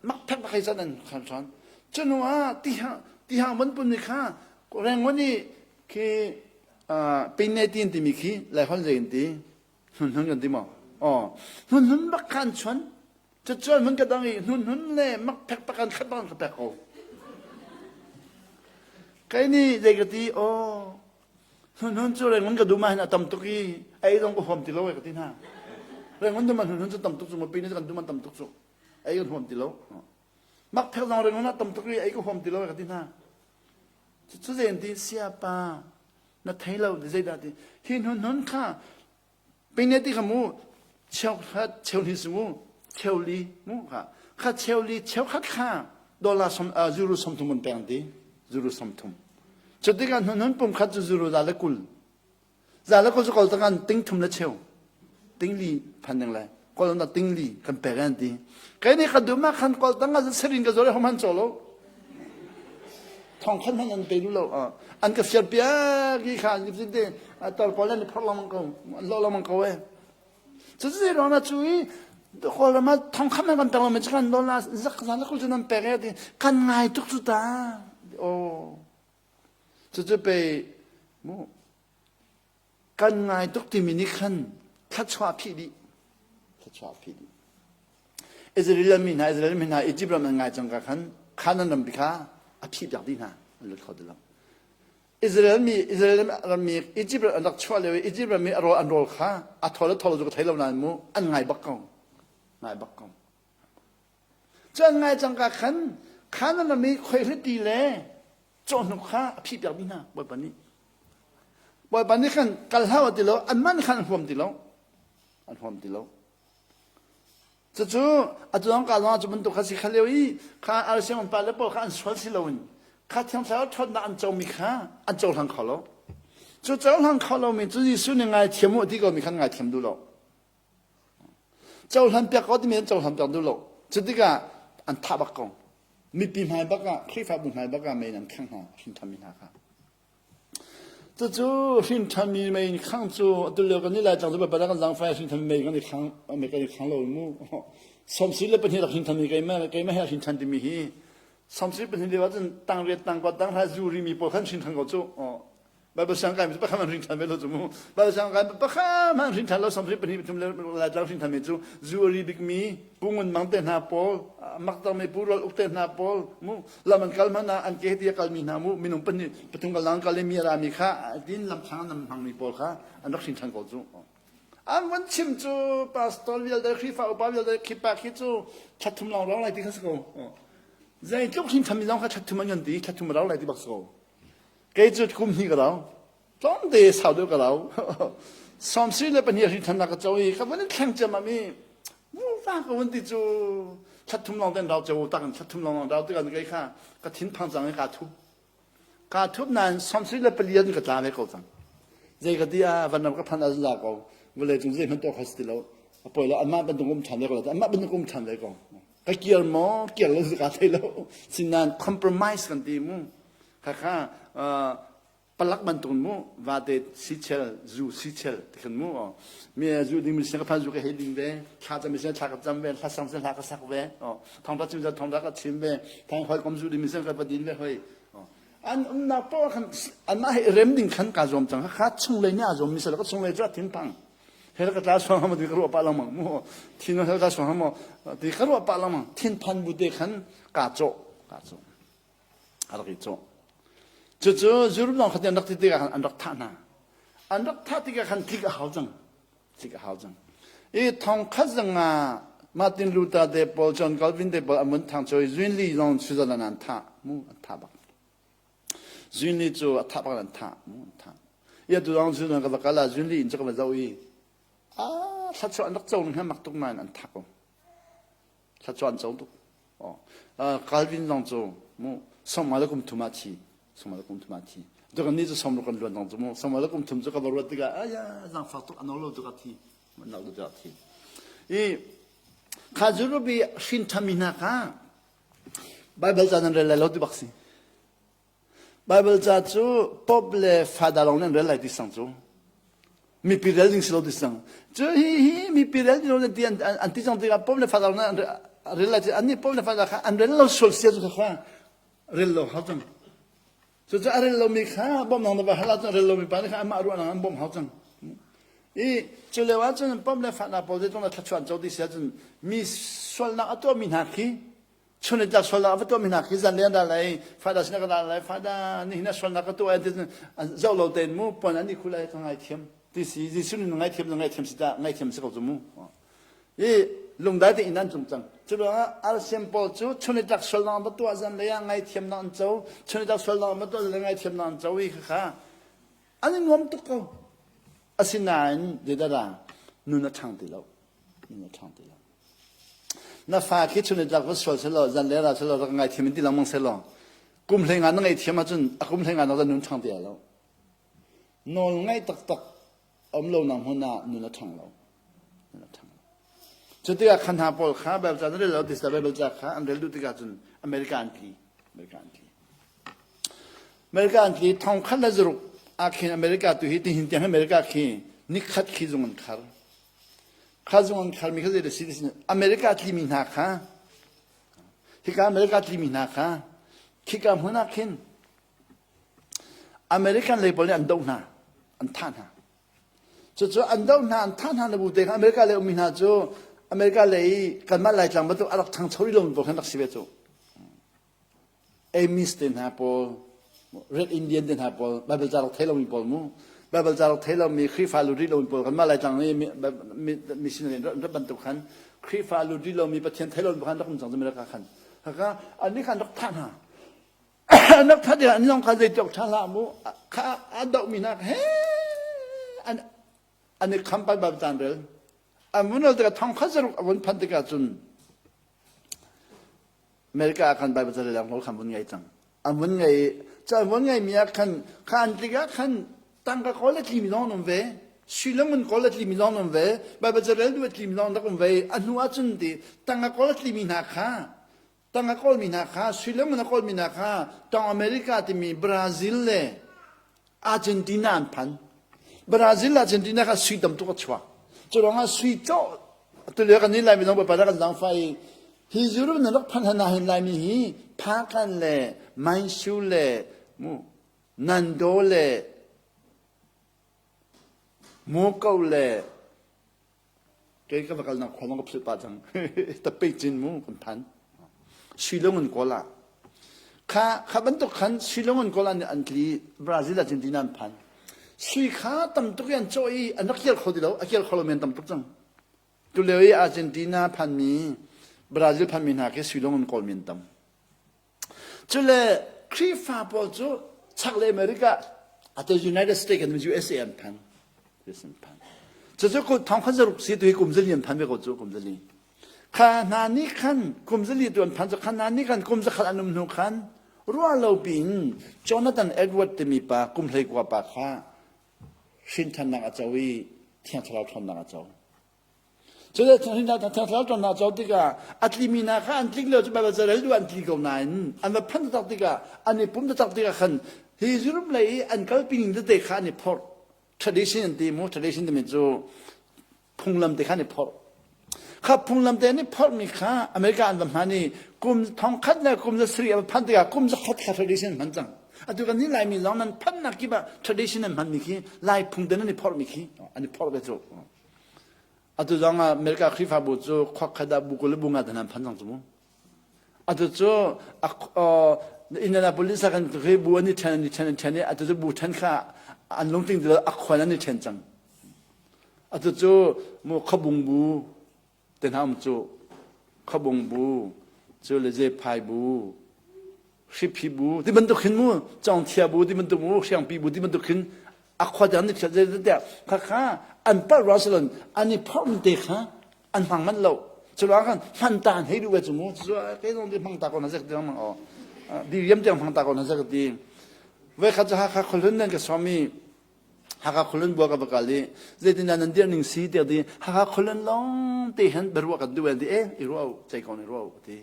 Makphek bak hei zat an khan chuan. Cu ah tihang tihang van pun ni kha rengon i khi pinne tin timi khi lai hon zei in ti hnun kan ti maw aw hnun hnun bak khan chuan cucuan mun ka dang i hnun hnun le mak phek pakan khat bang ka pek ko kai ni zei ka ti aw hnun hnun cu rengun ka duma hin a tam tuk i ei zong ka huam ti lo ka ti hna rengun duma hnun hnun cu tam tuk cu ma pin kan duma tam tuk cu ei kan huam ti lo mak phek zong rengun a tam tuk i ei ka huam ti lo ka ti hna Cu zei an ti siapa na thei lo ti zeidah ti hi hnun hnun kha pine ti kha mu cheukhat cheuhnih si mu cheuli mu kha kha cheuli cheukhat kha dollar som euro 30 an pek an ti euro 30 cu tikah hnun hnun pum khat cu euro za le 20 Za le kul cu kol tangan ting thum le cheu ting li phan ding le kol na ting li kan pek an ti kai nih ka dum ah khan kol tang ah serin ka zore hom han cho lo thong khan han an pe lu lo an ka fiar piak i kha an te tor kol an phor lang ko an lo lang ko e cu cu ro na chu i kol ma thong khan kan tang ma kan lo la zak za le kul chu nan pek e ti kan ngai tuk chu ta o cu cu pe mu Kan ngai tuk timi nih khan thluachuah phih dih. Thluachuah phih dih. Israel mi hna, Israel mi hna Egypt ram an ngai cang ka khan Canaan ram kha a phih piak dih hna. An lut kho ti lo. Israel mi Israel ram mi Egypt ram an rak chuah lio i Egypt ram mi a rawl an rawl kha a thawl a thawl cu ka thei lo nain mu an ngai bak ko. Ngai bak ko. Cu an ngai cangka khan Kanaan ram i khuaihliti le cawhnuk kha a phihpiak dih hna Bawipa nih. Bawipa nih khan kal hlah u ti lo, anmah nih khan an huam ti lo. An huam ti lo. Cucu atu zong ka zong cu bantuk kha si kha lio i kha RCM pa le pawl kha an sual si loin kha Thiang Thlarau ṭhawnnak an comi kha an cohlang kho lo. Cu cohlang kho lomi cu Jesuh nih ngaithiam u ti komi khan ngaithiam duh lo. Cohlan piak ko timi an cohlan piak duh lo. Cu tikah an thah bak ko. Mipi hmai bak ah, Khrihfabu hmai bak ah mei an khangh hna, hrin ṭhanmi hna kha. Cucu hrinṭhanmi mei in khangh cu atu lio kan i Laitlang cu Baibal ah kan zaangfai hrinṭhanmi mei kan i khang mei kan i khang lo mu. 72 rak hrinṭhanmi keimah keimah he hrinṭhan timi hi 72 lio ahcun tangriat tangkua tanghra zu rimi pawl khan hrinṭhan ko cu. Baibal siang kai mi pakhat an hrinṭhan ve lo cu mu. Baibal siang kai pakhat an hrinṭhan lo 72 pathum le Laitlang hrinṭhan mi cu zu a ri bikmi Pu Ngun Mang te hna pawl mak mi Pu Rual Uk te hna pawl mu lam an kal hmanh ah an ke ti a kalmi hna mu minung pahnih pathum kal lang kal i mi a rami kha tin lamthlang an hmangmi pawl kha an rak hrin ṭhan ko cu. An van chim cu pastor vialte Khrihfa upa vialte khipa khi cu thla thum lawng rau lai ti kha si ko. Zeitluk hrin thammi zong kha thla thum an ngan ti thla thum a rau lai ti bak si ko. Kei cu kum hnih ka rau. Tlawmte sau deuh ka rau. 72 hrin thannak ka co i ka van i thleng ciammam i Mufa ka vun ti cu thla thum lawng ten rau ceu tak in thla thum lawng rau tikah kei kha ka thin phang cang i kaa thup. Kaa thup nain 74 in ka tla ve ko cang. Zei ka ti ah vanram ka phan ah za ko. Vawlei cung zei hmanh tuah kho si ti lo. A poi lo anmah bantuk um ṭhan ve ko lo. Anmah bantuk um ṭhan ve ko. Ka kiar maw kiar lo ka thei lo. Sinain compromise kan ti mu. Khakha palak bantuk mu vate sichel zu sichel ti khan mu mi zu ding mi sin ka phan zu ka hei ding ve thla cam mi sin thla ka cam ve hla sang sin hla ka sak ve thong ta chim thong ta ka chim ve thong hoi kom zu ding mi sin ka pa din ve hoi an umnak po khan an mah he rem ding khan ka zuam cang kha chung lei nih a zuam mi sel ka chung lei cu a thin phang he ka tla suang ma ti ka ruah pa lang mu thin he ka suang mo ti ka ruah pa lang thin phan bu te khan ka cho ka cho a rak i cawh. Cucu Jerusalem lawng kha an rak ti tikah khan an rak thah hna. An rak thah tikah khan tlik a hau cang. Tlik a hau cang. I thong khat zong ah Martin Luther te pawl, John Calvin te pawl an vun thang choi Zwingli zong Switzerland an thah mu an thah bak. Zwingli cu a thah bak an thah mu an thah. I atu zong Switzerland ka va kal ah Zwingli in cu ka va zoh i a thla an rak co ning mak tuk nain an thah ko. Thla an co tuk. Calvin zong cu mu sawmnga le kum thum ah thi sawmnga le kum thum ah thi tu kan nih cu sawm kan luan zong cu mu sawmnga le kum thum cu ka va ruat tikah aya zangfak tuk ano lo tuk a thi no lo tuk a thi i kha Europe i hrin thami hna kha Bible ca nan rel lai lo ti bak si Baibal ca cu Pope le Father lawng nih an rel lai ti sang cu. Mipi rel ding si lo ti sang. Cu hi hi mipi rel ding lo ti an an ti cang tikah Pope le Father lawng nih an rel lai ti an nih Pope le Father kha an rel lo sual sia cu kha rel lo hau cang. Cucu a rel lomi kha bawmhnak na va hal ahcun a rel lomi pa nih kha amah ruahnak an bawmh hau cang. I cu lio ahcun Pope le Father pawl zeitluk na thluachuah an co ti si ahcun mi sualnak a tuahmi hna khi chun le tlak sualnak a va tuahmi hna khi zan le an ra lai fada sinah ka ra lai fada nihin ah sualnak ka tuah ti zoh lo tein mu puan an i khu lai ka ngaithiam ti si Jesuh nih ngaithiam na ngaithiam si ta ngaithiam si ko cu mu i lungdai te in an cung cang cu ruangah RCM pawl cu chun le tlak sualnak an va tuah zan lei ah ngaithiamnak an co chun le tlak sualnak an va tuah zan lei ngaithiamnak an co i kha an i nuam tuk ko asinain zeidah nun a ṭhang ti lo nun a ṭhang ti lo Na fa khi chun tlak va sual selaw zan le ra selaw rak ngaithiam in ti lengmang selaw kum hlei nga na ngaihthiam ahcun a kum hlei nga nak nun ṭhang ti lo. Nawl ngaih taktak um lo nak hmun ah nun a ṭhang lo. Nun a ṭhang lo. Cu tikah khan hna pawl kha Bible ca an rel lo ti Bible ca kha an rel duh tikah cun America an tli. America an tli. America an tli thong khat le zaruk ah khin America tu hi tihin tiang America khi nikhat khi zung an khar. Kha zung an khalmi kha zei si ti America tlimi hna kha hika America tlimi hna kha khika hmun ah khin American lei pawl nih an doh hna an thah hna cucu an doh hna an thah hna na bu te kha America lei ummi hna cu America lei kanmah Laitlang bantuk a rak ṭhangcho rih lomi pawl khan rak si ve cu Amis te hna pawl, Red Indian te hna pawl, Bible ca rak thei lomi pawl mu, Bible ca rak thei lomi Khrihfa lu rih lomi pawl kan mah Laitlang i missionary rat bantuk khan. Khrihfa lut rih lomi Pathian thei lo khan rak um cang America khan. Haka an nih khan rak thah hna. An rak thah tikah an lawng kha zei tiok ṭha hlah mu. Kha a dohmi hna he an an i kham pai bal caan rel. An vun al tikah thong khat zaruk a vun phanh tikah cun America ah khan Bible ca leng khan vun ngei cang. An vun ngei ca vun ngei mi ah khan kha an tikah khan tangka kawl a tlimi zong an um ve. Sui le ngun kawl a tlimi zong an um ve. Bible ca rel duh a tlimi zong rak um ve. A hnu ah cun ti tangka kawl a tlimi hna kha tang a kawlmi hna kha sui le ngun a kawlmi hna kha tong America timi Brazil le Argentina an phan. Brazil Argentina kha sui tam tuk a chuak. Cu ruangah sui cawh tulio kan nih Laimi zong Bawipa kan zaangfah i hi Europe nan rak phan hlan ah hin Laimi hi Phakan le Mainsu le mu Nando le Muko le Kei ka va kalnak khua ka philh pah cang. Tape cin mu kan phan. Shillong in kawl ah. Kha kha bantuk khan Shillong in kawl ah an tli Brazil ah Argentina an phan. Sui kha tam tuk i an cawh i an rak kial kho ti lo. A kial kho lo men tam tuk cang. Tulio i Argentina phanmi Brazil phanmi hna khi Shillong in kawl men tam. Cule Khrihfa pawl cu chaklei America atu United States kan USA an phan. US an phan. Cucu ku thong khat zaruk si tu hi kum zali an phan ve ko cu kum zali. Kha hna nih khan kum zali tu an phan cu kha hna nih khan kum zakhat an um hnu khan ruah lo piin Jonathan Edward timi pa kum hlei kua pa kha hrinthannak a co i Thiang Thlarau ṭhawnnak a co. Cule thlarau ṭonnak co tikah a tlimi hna kha an tling lio cu Baibal carel duh an tli ko nain an va phanh taktak tikah an i pum taktak tikah khan hi Europe lei i an kalpi ning tete kha an i phorh. Tradition an ti mu tradition timi cu phunglam te kha an i phorh. Kha phunglam te an i phorhmi kha America an va hman i kum thongkhat le kum za sarih a va phanh tikah kum zakhat kha tradition an hman cang. Atu kan nih Laimi zong nan phanhnak kip ah tradition an hmanmi khi Lai phung te nan i phorhmi khi an i phorh ve cu. Atu zong ah America Khrihfabu cu khua khat ah bu 20 le bu nga te nan phan cang cu mu. Atu cu Indianapolis ah kan bu an i ṭhen an i ṭhen an ṭhen i atu cu bu ṭhen kha an lungtling ti lo a khuan an i ṭhen cang. Atu cu mu khuabung bu te hna um cu khuabung bu cu le zephai bu hriphi bu ti bantuk hin mu cawngthia bu ti bantuk mu hriangpi bu ti bantuk hin a khua te an i phiat zeitiah kha kha an palh ruang silon an i phorh te kha an hmang manh lo cu ruang khan hman ta an hei duh ve cu mu cu ke zong ti hmang ta ko na zek tiang mang aw diriam tiang hmang ta ko na zek ti voi khat cu Hakha khuahlun nan ka sawm i Hakha khualun bua ka va kal i zeitindah nan dirh ning si tiah ti Hakha khualun lawng te hin biaruah kan duh ti e i ruah u cei ko na ruah u ti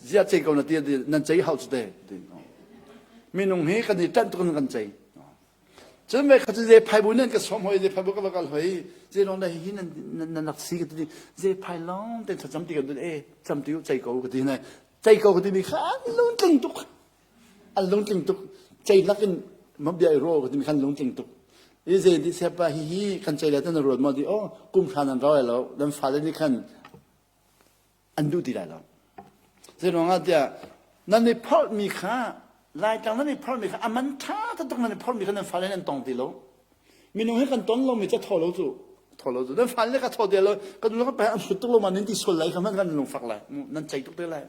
ziah cei ko na ti nan cei hau cu te ti minung hi kan i ṭanh tuk in kan cei cun ve kha cu zei phai bu nan ka sawm hoi zei phai bu ka va kal hoi zei lawng dah hi nan nan rak si ka ti zei phai lawng te thlacam ti kan duh e cam ti u cei ko ka ti na cei ko ka ti mi kha an lungtling tuk an lungtling tuk cei lak in mabia i ro ka timi khan lungtling tuk i zei di sepa hi hi kan cei le tan ruat mo di o kum hran an ro lo dan fale nih khan an duh ti lai lo zei ruang ah tiah nan i phorh mi kha laitlang nan i phorh mi kha aman tha taktak nan i phorh mi kha nan fale nan tong ti lo minung hi kan ton lo mi ca thaw lo cu thaw lo cu nan fale ka thaw te lo kan lu ka pe an hrut tuk lo ma nan ti sual lai kha man kan lung fak lai nan cei tuk te lai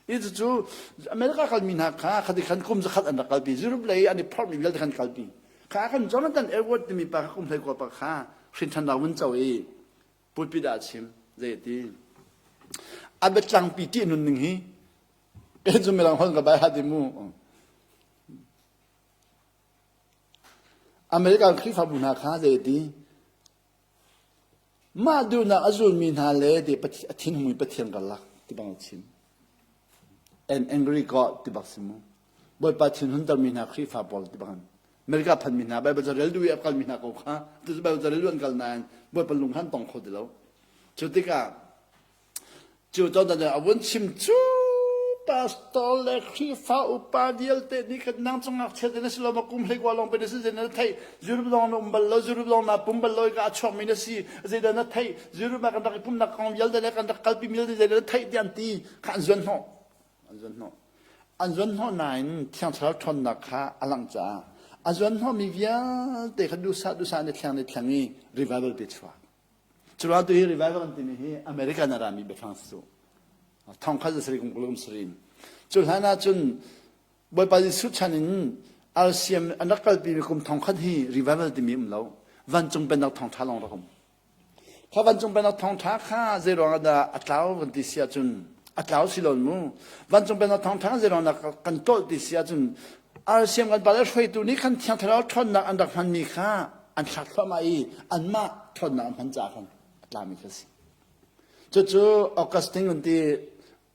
I cucu America kalmi hna kha khati khan kum zakhat an rak kalpi. Europe lei an i phorhmi vialte khan kalpi. Kha kan Jonathan Edward timi pa kha kum hlei kua pa kha hrinṭhannak vun co i pulpit ah a chim. Zei a ti? A biatlangpi ṭih nun ning hi kei cu mirang holh ka bai hlah ti mu. American Khrihfabu hna kha zei a ti? Mah duhnak a zulmi hna le ti a thinhungmi Pathian karlak ti bang a chim. An angry God ti bak si mu. Bawipa thinhuntermi hna Khrihfa pawl ti bang. America phanmi hna Bible ca rel duh i a kalmi hna ko kha tu Bible ca rel duh an kal nain Bawipa lung khan tong kho ti lo. Cu tikah Cu ton a vun chim cu pastor le Khrihfa upa vialte nih khan nang cu ngakchia te na si lo ma kum hlei kua lawng pe na si zei na theih Europe lawng na um bal lo Europe lawng na pum bal lo i ka a chuakmi na si zeidah na theih Europe ah kan rak i pumnak kong vialte le kan rak kalpi vialte zeidah na theih tiah an ti kha an zuan hnawh an zuan hnawh an zuan hnawh nain Thiang Thlarau ṭhawnnak kha a langh caah a zuan hnawhmi vialte kha duhsah duhsah an i thleng an i thleng i revival pe chuak. Curuang tu hi revival an timi hi American a rami biafang si cu. Thong khat zasari kum kulum sarin. Cu hlan ah cun Bawipa Jesuh chan in RCM an rak kalpi mi kum thong khat hi revival timi um lo. Vancung pennak thawngtha lawng rak um. Kha vancung pennak thawngtha kha zei ruang ah dah a tlau kan ti si ahcun a tlau si lo mu. Vancung pennak thawngtha zei ruang dah kan tolh ti si ahcun RCM kan pale hruaitu nih khan Thiang Thlarau ṭhawnnak an rak hmanmi kha an thlak thluahmah i anmah ṭhawnnak an hman caah khan a tlami kha si. Cucu Augustine kan ti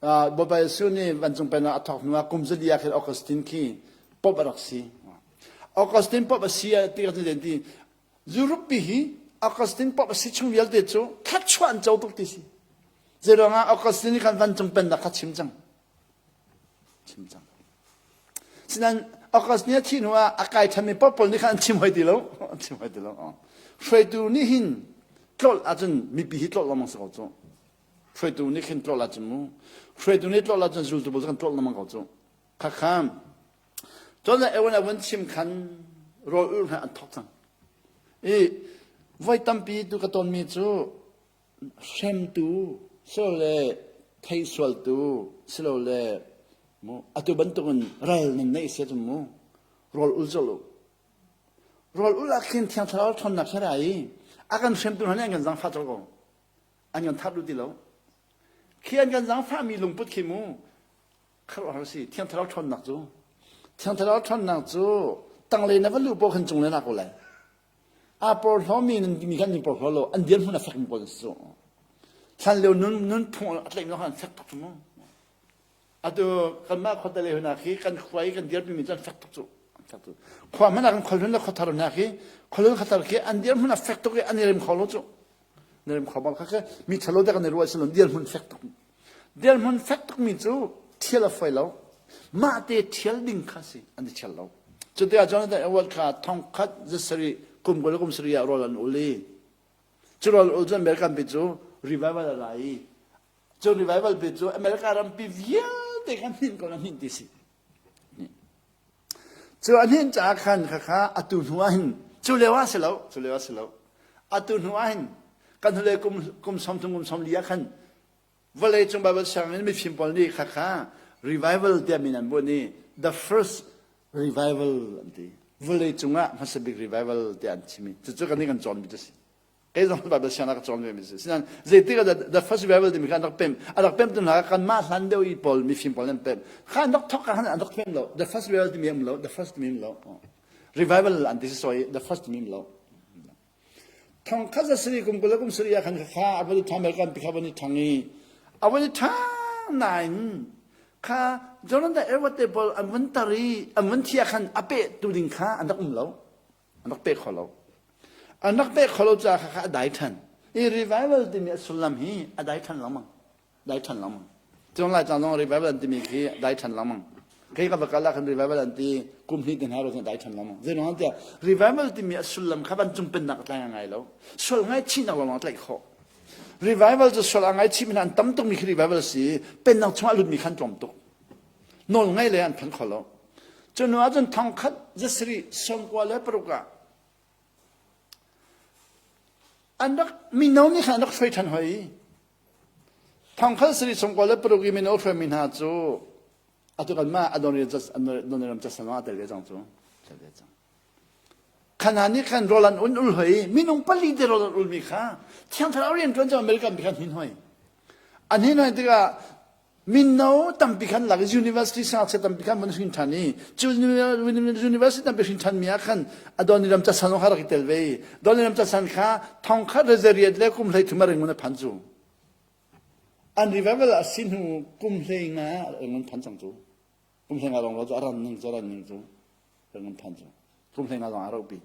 Bawipa Jesuh nih vancung pennak a thawk hnuah kum zali ah khin Augustine khi Pope a rak si. Augustine Pope a si ti kan ti Europe pi hi Augustine Pope a si chung vialte cu thluachuah an co tuk ti si. Zeiruangah Augustine nih khan vancung pennak kha chim cang. Chim cang. Sinain Augustine a thih hnuah a kai ṭhanmi Pope pawl nih khan an chim hoi ti lo. An chim hoi ti lo. Hruaitu nih hin tlolh ahcun mipi hi tlolh lengmang si ko cu. Hruaitu nih khin tlolh ahcun mu. Hruaitu nih tlolh ahcun zultu pawl cu kan tlolh lengmang ko cu. Khakha Cun Ewan a vun chim khan rawl ulh hna an thawk cang. I voi tampi tu ka tonmi cu hremtu silole theisualtu silole mu atu bantukin ral nan neih si ahcun mu rawl ul colh u. Rawl ul ah khin Thiang Thlarau ṭhawnnak he ra i a kan hremtu hna nih an kan zaangfah colh ko. An kan that duh ti lo. Khi an kan zaangfahmi lungput khi mu Khuaruahhar si Thiang Thlarau ṭhawnnak cu Thiang Thlarau ṭhawnnak cu tanglei na va luh paoh khan cunglei na ko lai. Aa porhlawmi nan mi khan nan porhlaw lo an dirhmun a fekmi pawl an si cu. Hlan lio nun nun phung a tlaihmi khan an fek tuk cu mu. Atu kanmah khuate lei hna khi kan khua i kan dirpimi cu an fek tuk cu. An fek tuk. Khua hmanh ah kan khualhlun le khuathar hna khi khualhlun khuathar khi an dirhmun a fek tuk i an i rem kho lo cu. Na rem kho bal kha khi mi ṭhalo te kan i ruah si lo dirhmun fek tuk. Dirhmun fek tukmi cu thial a fawi lo. Mah te thial ding kha si an i thial lo. Cutikah Jonathan Edwards kha thongkhat zasarih kum 20 le kum sarih ah rawl an ul i cu rawl ul cu American pi cu revival a ra i cu revival pi cu America rampi vialte kha hninh ko na hninh ti si. Cu a hninh caah khan khakha atu hnu ah hin cu lio ah si lo cu lio ah si lo atu hnu ah hin kan hnulei kum kum 30 kum 40 ah khan vawleicung Bible sianginn mifim pawl nih khakha revival tiah min an bunh i the first revival an ti vawleicung ah hmasa bik revival tiah an chim i cucu kan nih kan cawnmi cu si kei zong Bible sianginn ah ka cawn ve mi si sinain zeitik ah the first revival timi kha an rak pem a rak pem tu hna kan mah hlan deuh i pawl mifim pawl an pem kha an rak thok ka an rak pem lo the first revival timi um lo the first timi um lo revival an ti si soi the first timi um lo Thong khat za sari kum 20 le kum sarih ah khan kha a van i ṭhang American pi kha van i ṭhang i a van i ṭhang nain kha Jonathan Edwards te pawl an van tar i an van thi ah khan a peh tu ding kha an rak um lo an rak pe kho lo an rak pe kho lo caah kha a dai ṭhan i revival timi a sullam hi a dai ṭhan lengmang dai ṭhan lengmang. Cung lai cang zong revival an timi khi dai ṭhan lengmang. Kei ka va kal ah khan revival an ti kum hnih te hna ro dai ṭhan lengmang. Zei ruang tiah revival timi a sullam kha vancung pennak a tlai ngai lo. Sual ngaihchihnak lawng a tlaih khawh. Revival cu sual a ngaihchih mi hna an tam tukmi khi revival si pennak chungah lutmi khan tlawm tuk. Nawl ngai le an phan kho lo. Cu hnu ahcun thongkhat zasarih 96 ah an rak mino nih khan an rak hruai ṭhan hoi. Thongkhat sarih chung 26 i mino hruaimi hna cu atu kanmah Adoniram Jackson a tel ve cang cu. Tel ve cang. Khan nih khan rawl an un ul hoi minung pali te rawl an ulmi kha Thiang Thlarau rian ṭuan cu American mi khan hin hoi. An hin hoi tikah mino tampi khan lak i university sangakchia tampi khan van hrin ṭhan i cu university tampi hrin ṭhan mi ah khan Adoniram Jackson kha rak i tel ve i Adoniram Jackson kha thongkhat le zariat le kum 13 a ringun a phan cu an revival a si hnu kum 15 ringun phan cang cu kum 15 lawng lo cu a ran ning cu ran ning cu ringun phan cu kum 15 lawng a ropi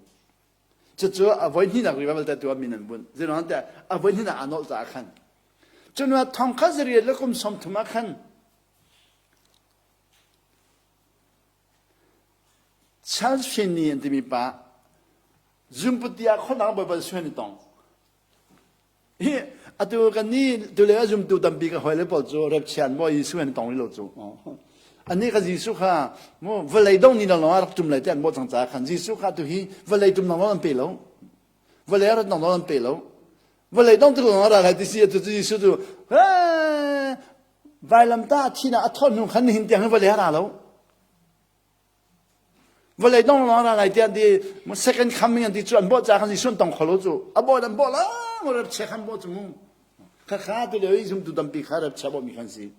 cucu a voi hnihnak revival te tu ah min an bunh zeiruang tiah a voi hnihnak aa nolh caah khan Cun thongkhat zariat le kum 30 ah khan Charles Finney an timi pa zumputi ah khuadang bawipa suan i tong. Hi atu kan ni tule a zumtu tampi ka hoi le pawl cu repchian maw Jesuh an tong lo cu. Ani ka Jesuh kha mu vawlei dong ni lawng rak tum lai te an bawh cang caah khan Jesuh kha tu hi vawlei tum lawng an pe lo. Vawlei rat lawng an pe lo. Vawlei dong tik lawng a ra lai ti si atu cu Jesuh cu vailamtah thihnak a thawh hnu khan nihin tiang hin vawlei a ra lo. Vawlei dong lawng ra lai tiah ti second coming an ti cu an bawh ca khan Jesuh an tong kho lo cu. A bawh an bawh la rep che khan bawh cu mu. Kha kha tu lio i zumtu tampi kha rep che bawh mi khan si.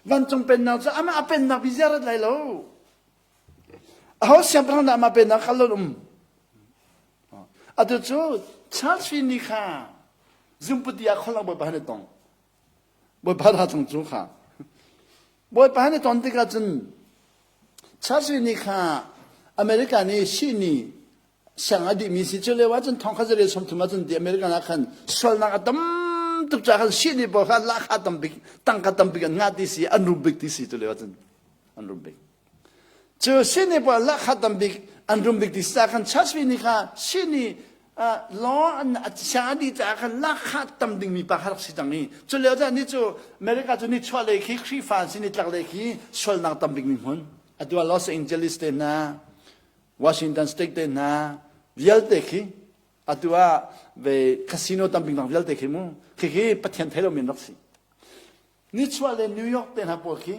Vancung pennak cu amah a pennak bi ziar rat lai lo. Aho siangpahrang dah amah pennak kha lon um. Atu cu Charles Finney kha zumputi ah kholak bawipa han i tong. Bawipa ra chung cu kha. Bawipa han i ton tikah cun Charles Finney kha America nih sihni siang a dihmi si cu lio ah cun thong kha zarel 30 ah cun ti American ah khan sualnak a tam tuk caah khan sihni pawl kha lahkhah tam bik tangka tam bik an ngah ti si an rum bik ti si cu lio ah cun an rum bik. Cu sihni pawl lahkhah tam bik an rum bik ti si caah khan Charles Finney kha sihni law an siang a dih caah khan lahkhah tam dingmi pa kha rak si cang i cu lio caan ni cu America cu nichuah lei khi Khrihfa an si nitlak lei khi sualnak tam bikmi hmun atu ah Los Angeles te hna Washington State te hna vialte khi atu ah ve casino tam bik nak vialte khi mu khi khi Pathian thei lomi an rak si nichuah le New York te hna pawl khi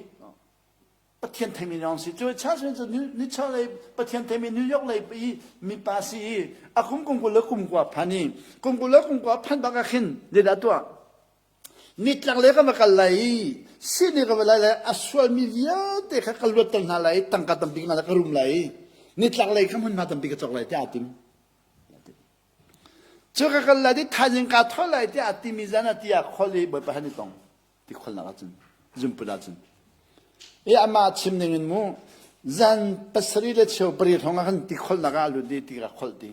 Pathian theimi lawng si. Cu Charles cu nichuah lei Pathian theimi New York lei i mipa si i a kum kum 20 le kum kua phan i kum 20 le kum kua phan bak ah khin zeidah tuah? Nitlak le ka va kal lai i sihni ka va lai lai a sualmi vialte kha ka luatter hna lai i tangka tampi ka rum lai i nitlak lei kha hmunhma tampi ka cawk lai tiah aa tim. Cu ka kal lai i thaizing kaa thawh lai tiah a timi zan ah tiah khol i Bawipa han i tong. Ti kholnak ahcun zumput ahcun i amah chim ning in mu zan pasarih le cheu pariat hrawng ah khan ti kholnak ah a lut i ti ka kholh ti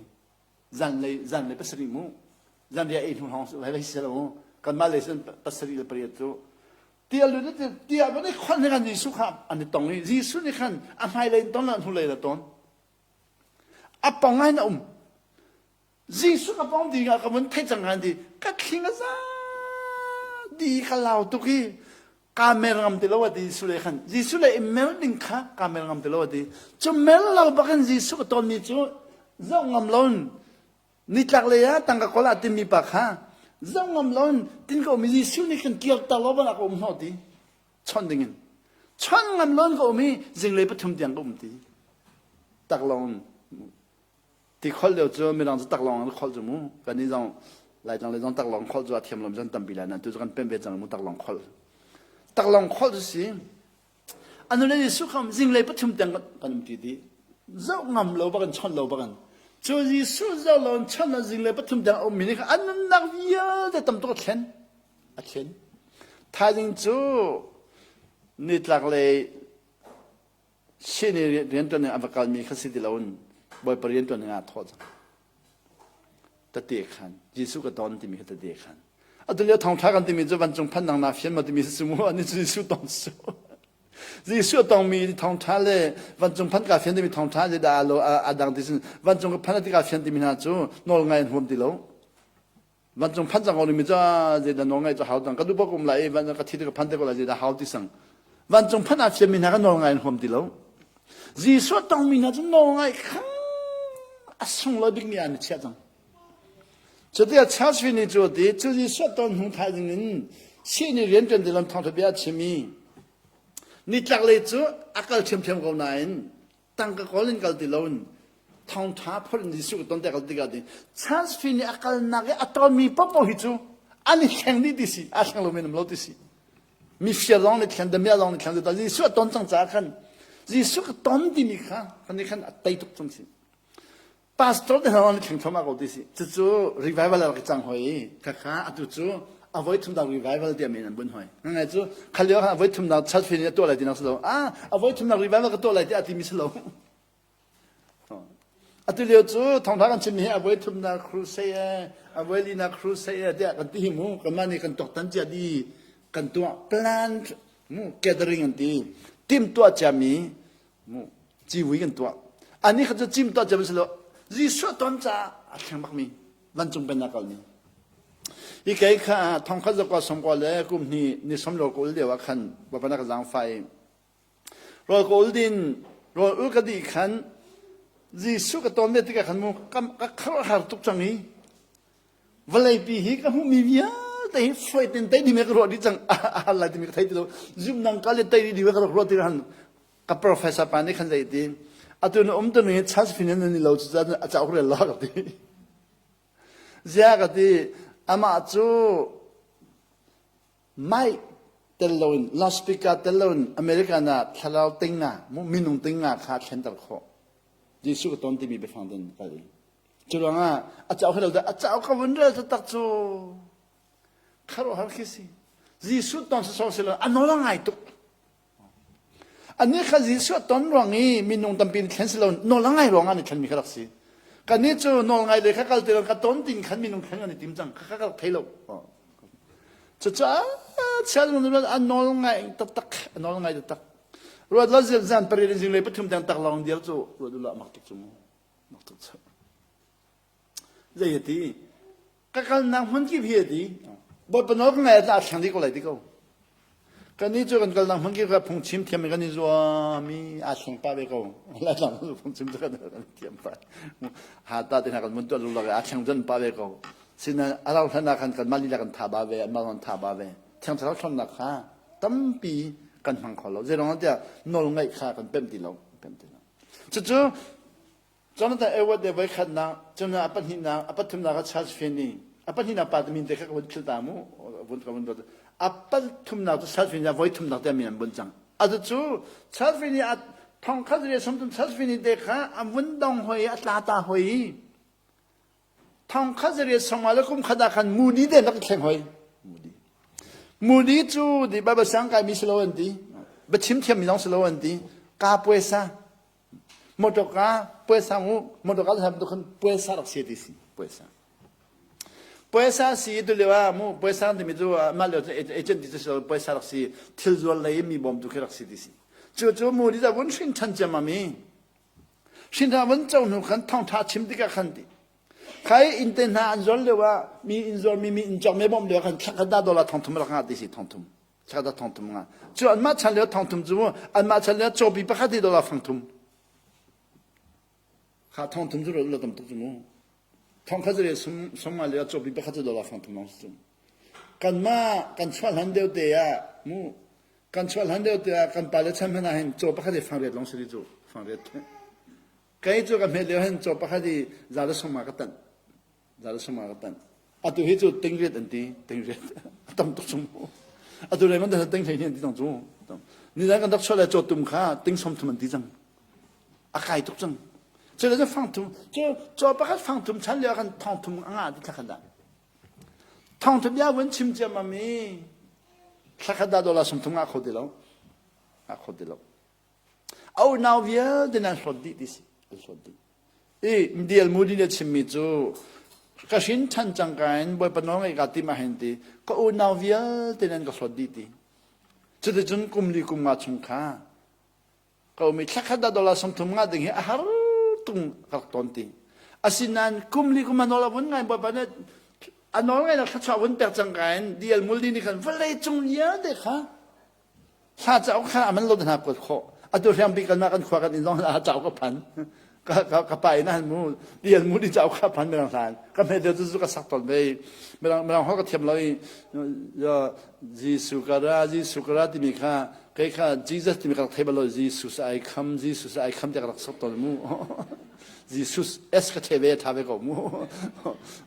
zan lei zan lei pasarih mu zan ria ei hnu hrawng lai lai si lo mu kanmah lei cun pasarih le pariat cu ti a lut i ti a van i kholh nih khan Jesuh kha an i tong i Jesuh nih khan a hmailei in ton la hnulei la ton a pong ah hin a um Jesuh ka pawng ding ah ka vun theih cang kan ti ka thling a za di ka lau tuk i ka mer ngam ti lo a ti Jesuh le khan Jesuh le i mer ding kha ka mer ngam ti lo a ti cu mer lo bakin Jesuh ka ton mi cu zoh ngam loin nitlak lei ah tangka kawl ah timi pa kha zoh ngam loin tin ka um i Jesuh nih khan kir ta lo ban ah ka um hnawh ti chawnh ding in chawnh ngam loin ka um i zinglei pathum tiang ka um ti taklong Ti kholh lio cu mirang cu taklawng an kholh cu mu. Kannih zong Laitlang lei zong taklawng kholh cu a thiam lomi zong tampi lai nain tu cu kan pemh ve cang mu taklawng kholh. Taklawng kholh cu si. Anu le Jesuh kha zinglei pathum tiang kan um ti dih. Zoh ngam lo bak in chawnh lo bak in. Cu Jesuh zoh lo in chawnh lo zinglei pathum tiang a ummi nih khan an nunnak vialte tam tuk a thlen. A thlen. Thaizing cu nitlak lei Sihni rianṭuan ning a va kalmi kha si ti loin Bawipa rianṭuan ning ah thawh cang. Tete khan Jesuh ka ton timi kha tete khan. Atu lio thawngṭha kan timi cu vancung phannak naa fian ma timi si mu ani cu Jesuh tong su. Jesuh tongmi thawngṭha le vancung phan ka fian timi thawngṭha le dah lo a dang ti sin vancung ka phan ti ka fian timi hna cu nawl ngai an huam ti lo. Vancung phan cang ko mi cu zeidah nawl ngaih cu hau cang ka duh bak um lai i van ka thi ka phan te ko lai zeidah hau ti sang vancung phan aa fianmi hna ka nawl ngai an huam ti lo Jesuh tongmi hna cu nawl ngai kha a sunglawi bikmi ah an i chiah cang Cutikah Charles Finney cu a ti cu Jesuh ton hnu thaizing in sihni rianṭuan ti lam thawngṭha bia a chim i nitlak lei cu a kal ṭhiamṭhiam ko nain tangka kawl in kal ti loin thawngṭha phorh in Jesuh ka ton te kal tikah ti Charles Finney nih a kalnak i a tonmi paohpaoh hi cu an i thleng dih ti si aa thleng lomi an um lo ti si mifir lawng nih thlen damiah lawng nih thlen ta Jesuh a ton cang caah khan Jesuh ka ton timi kha kan nih khan a tei tuk cang si Pastor te hna lawng nih thleng thluahmah ko ti si cucu revival a rak cang hoi khakha atu cu a voi thum revival tiah men an bunh hoi ngai cu khal lio a voi thum nak church fin a tuah lai ti nak si lo ah a voi thum nak revival ka tuah lai tiah a timi si lo atu lio cu thawngtha kan chimmi hi a voi thum nak crusade a voi li nak crusade tiah kan ti hi mu kanmah nih kan tuaktan cia di kan tuah plan mu gathering an ti tim tuah ciami mu civui kan tuah ani kha cu cim tuah cia si lo Jesuh ton caah a thleng bakmi vancung pennak kalmi hi kei kha thongkhat zakua sawmkua le kum hnih ni som rawl ka ul lio ah khan Bawipa na ka zaangfah i rawl ka ul din rawl ul ka dih khan Jesuh ka ton ve tikah khan mu ka kharhar tuk cang i. Vawleipi hi ka hmuhmi vialte hi foi ten tei ding ka ruah dih cang. A hal lai timi ka thei ti lo. Zumnang ka le tei dih ding ka rak ruah ti han ka professor pa nih khan zei ti atu na um tu ni chance fin nan ni lo cu a cauk rel la ka ti. Zia ka ti amah cu mic tel loin loudspeaker tel loin American ah thlarau tinga minung tinga kha thlenter khawh. Jesuh ka ton timi biafang den kal i. Cu ruangah a cauk hi lo dah a cauk ka vun rel taktak cu khuaruahhar khi si. Jesuh ton sawsawh si lo a nawl a ngai tuk. Anih kha Jesuh a ton ruang i minung tampi nih thlen si lo nawl a ngai ruangah an i thlenmi kha rak si. Kannih cu nawl ngai le kha kal ti lo ka ton tin khan minung thlen kan i tim cang kha ka rak thei lo. Cucaah chial a nawl ngai taktak a nawl ngai taktak. Ruat lo zan pariat in zinglei pathum tiang tak lawng dir cu ruat u mak tuk cu mu. Mak tuk cu. Zei a ti? Ka kalnak hmun kip hi a ti. Bawipa nawl ka ngai ah a thleng dih ko lai ti ko. Kannih cu kan kalnak hmun kip kha phungchim thiam in kan i zuam i aa thleng pah ve ko. Laitlang cu phungchim cu kan thiam pah. Ha ta te hna kan mun tuah lulak i aa thleng zon pah ve ko. Sinain a rau hlan ah khan kanmah lila kan tha ba ve, anmah zong an tha ba ve. Thiang Thlarau ṭhawnnak kha tampi kan hmang kho lo. Zeiruang ah tiah nawl ngaih kha kan pemh ti lo. Pemh ti lo. Cucu Jonathan Edwards le voikhatnak, cun a pahnihnak, a pathumnak ah Charles Finney, a pahnihnak pa min te kha ka vun philh ta mu, vun ka vun dot. A pathumnak cu Charles Finney voi thumnak te min an bunh cang. Atu cu Charles Finney a thong khat le somtum Charles Finney te kha a vun dong hoi a tla ta hoi. Thong khat le songma le kum khat ah khan Moody te rak thleng hoi. Moody. Moody cu di Bible sang kai mi si lo an ti. Biachim thiam mi zong si lo an ti. Ka puaisa Motorka puaisa mu motorka le tu khan puaisa rak si ti si puaisa. Puaisa si tu lio ah mu puaisa timi cu mah lio cu agent ti cu si lo puaisa rak si thil zual lei mi bawmtu khi rak si ti si. Cu cu mu di da vun hrin than ciam mi hrin than vun co hnu khan thawngtha chim tikah khan ti khai inn te hna an zual lio ah mi inn zual mi mi inn cawk me bawm lio khan thla khat da dollar thongthum rak ngah ti si thongthum Chakata thongthum nga. Cu anmah chan lio thongthum cu anmah chan lio cawpi pakhat hi dollar fangthum. Kha thongthum cu lo tam tuk cu mu. Thong khat le sum sum nga lio cawpi pakhat cu dollar fangthum long cu. Kanmah kan chuah hlan deuh te ah mu kan chuah hlan deuh te ah kan pale chan hmanh ah hin caw pakhat hi fangriat long si cu fangriat. Kei cu ka hmet lio hin caw pakhat hi za le sum nga ka tanh. Za le suma ka tanh. Atu hi cu tingriat an ti, tingriat. A tam tuk chung. Atu le man ting hlei an ti cang cu. Nizan kan rak chuah le cawtum kha ting som thum an ti cang. A kai tuk cang. Cu le fang thum, cu caw pakhat fang thum chan lio kan thong thum a ngah ti thlakhat dah. Thong thum bia vun chim ciam mi thlakhat dah dollar sum thum ngah kho ti lo. Ngah kho ti lo. A unau vialte nan hlawt dih ti si. An hlawt dih. I Dial Moody nih a chimmi cu ka hrin ṭhan cangka in Bawipa nawl ngaih kaa tim ah hin ti ka unau vialte nan ka hlawt dih ti. Cuticun kum li kum nga chung kha ka um i thla khat dah dollar 30 nga ding hi a har tung ka rak tawn ti. Asinain kum li kum a nawl a vun ngai Bawipa nih a nawl ngai nak thluachuah vun pek cangka in DL Moody nih khan vawlei cung vialte kha Hla cauk kha a man lo hna kuat khawh. Atu hriangpi kan kan khua kan inn zong hla cauk ka phan. Ka ka ka pa in han mu dial mu di cauk kha phan mirang hlan. Ka hme deu cu ka sak ton ve. Mirang mirang ho ka thiam lo i Jesu ka ra Jesu ka ra timi kha kei kha Jesus timi ka rak thei bal lo Jesus ai kham Jesus ai kham tiah ka rak sak ton mu. Jesus S ka the ve tha ve ko mu.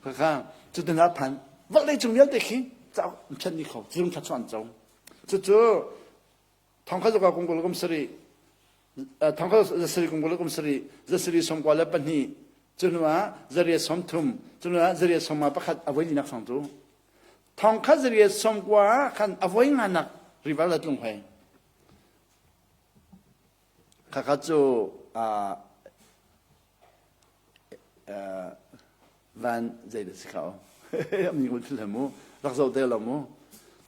Kha kha cutin a phan. Vawlei cung vialte khi cauk an ni kho. Zung tha chuan co. Cucu thongkhat zakua kum kul kum sarih thongkhat zasarih kum kul kum sarih zasarih sawmkua le pahnih cu hnu ah zariat sawmthum cu hnu ah zariat sawmnga pakhat a voi linak sawng cu thongkhat zariat sawmkua ah khan a voi nganak rival a tlung hoi Khakha cu van zei dah si kha mi ngun thil mu rak zoh te lo mu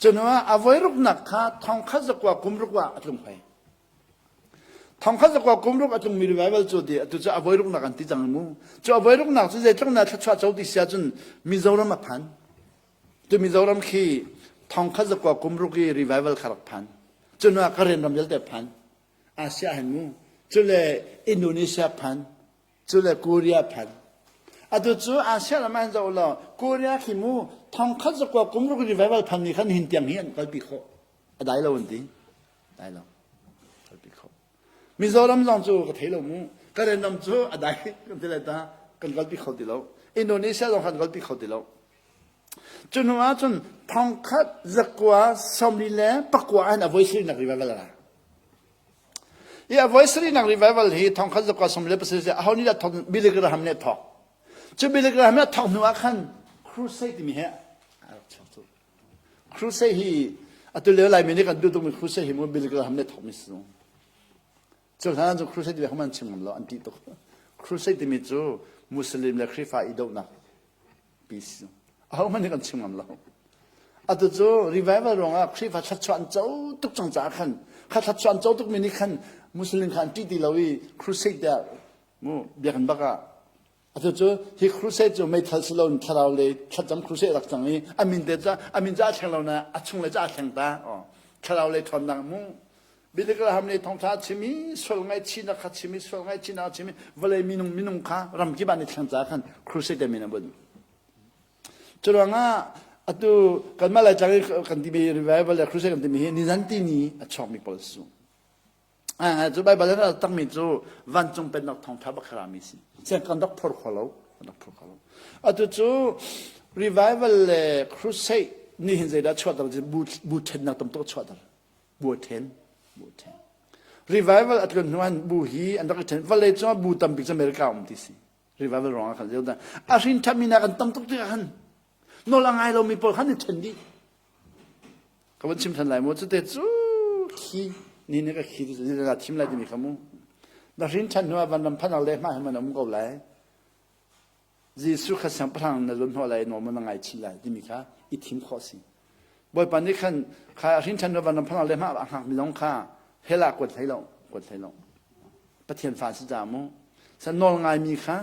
cunu ah a voi ruknak kha thong khat zakua kum ruk ah a tlung hoi thong khat zakua kum ruk a tlung mi revival cu ti atu cu a voi ruknak an ti cang mu cu a voi ruknak cu zeitluk na thluachuah co ti sia cun Mizoram a phan tu Mizoram khi thong khat zakua kum ruk i revival kha rak phan Cun ah Karen ram vialte phan. Asia hin mu. Cule Indonesia phan. Cule Korea phan. Atu cu Asia ram ah hin zoh law Korea khi mu thongkhat zakua kum ruk revival phan ni khan hin tiang hi an kalpi khawh. A dai lo an ti. Dai lo. Kalpi khawh. Mizoram zong cu ka thei lo mu. Karen ram cu a dai kan ti lai ta kan kalpi kho ti lo. Indonesia zong kan kalpi kho ti lo. Cu hnu ah cun thongkhat zakua sawmli le pakua ah hin a voi sarihnak revival a ra. Hi a voi sarihnak revival hi thongkhat zakua sawm le pasarih aho nih dah thawk Billy Graham nih a thawk. Cu Billy Graham nih a thawk hnu ah khan crusade timi he a rak chuak cu. Crusade hi atu lio Laimi nih kan duh tukmi crusade hi mu Billy Graham nih a thawkmi si. Cu hlan cu crusade timi an chim ngam lo an ṭih tuk. Crusade timi cu Muslim le Khrihfa i dohnak pi si. Ahohmanh nih kan chim ngam lo. Atu cu revival ruangah Khrihfa thluachuah an co tuk cang caah khan kha thluachuah an co tukmi nih khan Muslim kha an ṭih ti lo i crusade tiah mu biakinn bak ah atu cu hi crusade cu meithal si loin thlarau le thlacam crusade rak cang i a min te ca a min ca a thleng lo na a chung le ca a thleng ta thlarau le ṭhawnnak mu Billy Graham nih thawngṭha a chim i sual ngaihchihnak kha chim i sual ngaihchihnak a chim i vawlei minung minung kha ramkip ah an i thleng caah khan crusade min a bunh. Cu ruangah atu kanmah Laitlang i kan timi revival le crusade kan timi hi nizan tini a chuakmi pawl su. Cu Baibal in a takmi cu vancung pennak thawngṭha bak rami si. Siang kan rak phor kho lo. Kan rak phor kho lo. Atu cu revival le crusade nih hin zeidah chuahter bu bu ṭhennak tam tuk chuahter. Bu a ṭhen. Bu a ṭhen. Revival a tlun hnu ah bu hi an rak i ṭhen. Vawlei cungah bu tampi cu America um ti si. Revival ruangah khan zeidah a hrin ṭhatmi nak an tam tuk tikah khan nawl a ngai lomi pawl khan i ṭhen dih. Ka van chim ṭhan lai mu cute cu khi ni nih ka khi tu ni ka thim lai timi kha mu. Na hrin ṭhan hnu ah vanram phanak le hma he na um ko lai. Jesuh kha siangpahrang na zun hnawh lai nawl na ngai chin lai timi kha i thim khawh si. Bawipa nih khan kha hrin ṭhan vanram phanak le hma a hngak mi zong kha hell ah kuat hlei lo, kuat hlei lo. Pathian fa si ca mu. San nawl ngai mi kha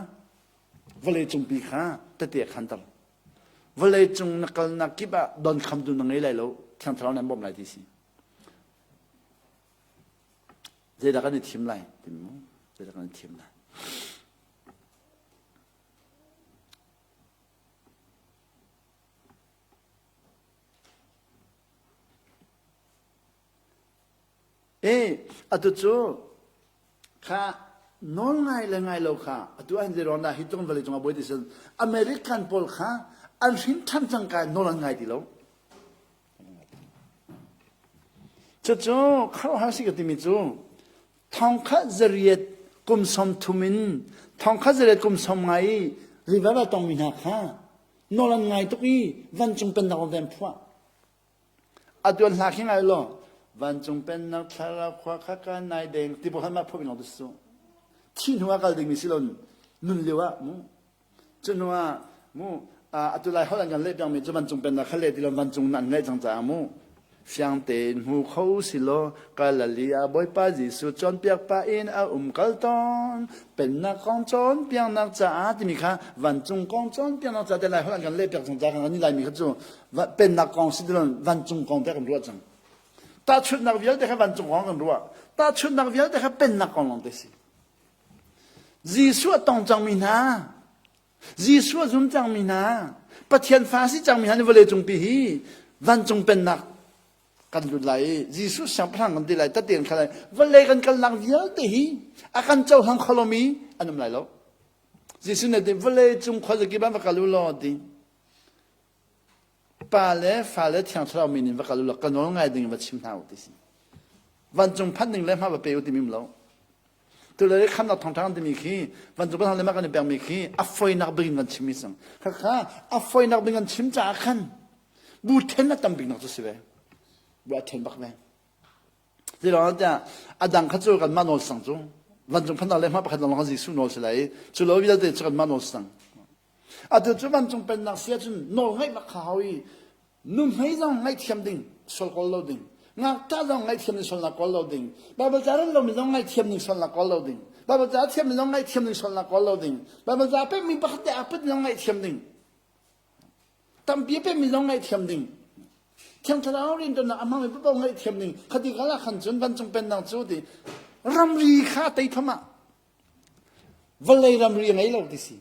vawlei cungpi kha tete khanter. Vawlei cung na kalnak kip ah don khamtu na ngei lai lo, Thiang Thlarau nih an bawmh lai ti si. Zeidah kan i thim lai timi mu? Zeidah kan i thim lai? E atu cu kha nawl ngai le ngai lo kha atu an zei ruang dah hi tlung vawlei cungah buai ti sin American pawl kha an hrin ṭhan cang kai nawl an ngai ti lo. Cucu khuaruahhar si ka timi cu thongkhat zariat kum som thum in thongkhat zariat kum som ngai i revival tongmi hna kha nawl an ngai tuk i vancung pennak an van phuah. Atu an hla khi ngai law vancung pennak thlarau khua kha ka nai deng ti pawl khan mah phuah mi lawng ti su. Thi hnu ah kal dingmi si lo nun lio ah mu Cu hnu ah mu atu lai holh an kan leh piakmi cu vancung pennak kha leh ti lo vancung nan ngaih cang caah mu fiang tein hmu kho si law Galilee ah Bawipa Jesuh cawnpiak pah in a um kal tawn pennak kong cawnpiaknak caah timi kha vancung kong cawnpiaknak caah te lai holh an kan leh piak cang caah kan ni laimi kha cu pennak kong si ti lo vancung kong te kan ruah cang tahchunhnak vialte kha vancung kong kan ruah tahchunhnak vialte kha pennak kong lawng te si Jesuh a tong cangmi hna, Jesuh a zum cangmi hna, Pathian fa si cangmi hna nih vawlei cungpi hi vancung pennak kan lut lai i Jesuh siangpahrang kan ti lai tate kan kal lai vawlei kan kalnak vialte hi a kan cohlang kho lomi an um lai lo. Jesuh nih vawlei cung khuazakip ah va kal u law ti. Pa le fa le Thiang Thlarau min in va kal u law ka nawl ngai ding in va chim hna u ti si. Vancung phanh ding le hma va pe u timi um lo. Tu le khamnak thawngṭha timi khi vancung phanh le mah kan i pekmi khi a foinak bik in kan chimmi sang. Khakha a foinak bik kan chim caah khan bu then a tam bik nak cu si ve. Bu a then bak ve. Zeiruangah tiah a dang kha cu kanmah nawl sang cu vancung phannak le hma pakhat lawng Jesuh nawl si lai i cu lo vialte cu kanmah nawl sang. Atu cu vancung pennak si ahcun nawl ngaih bak kha hau i nuhmei zong ngaihthiam ding sual kawl lo ding ngakṭah zong ngaihthiam ding sualnak kawl lo ding Baibal ca rel lomi zong ngaihthiam ding sualnak kawl lo ding Baibal ca thiammi zong ngaihthiam ding sualnak kawl lo ding Baibal ca pekmi pakhat te aa put zong ngaihthiam ding tampi a pekmi zong ngaihthiam ding Thiang Thlarau rianṭuannak a hmangmi paoh ngaihthiam ding khati kal ah khan cun vancung pennak cu ti ramri kha tei thom ah vawlei ramri a ngei lo ti si.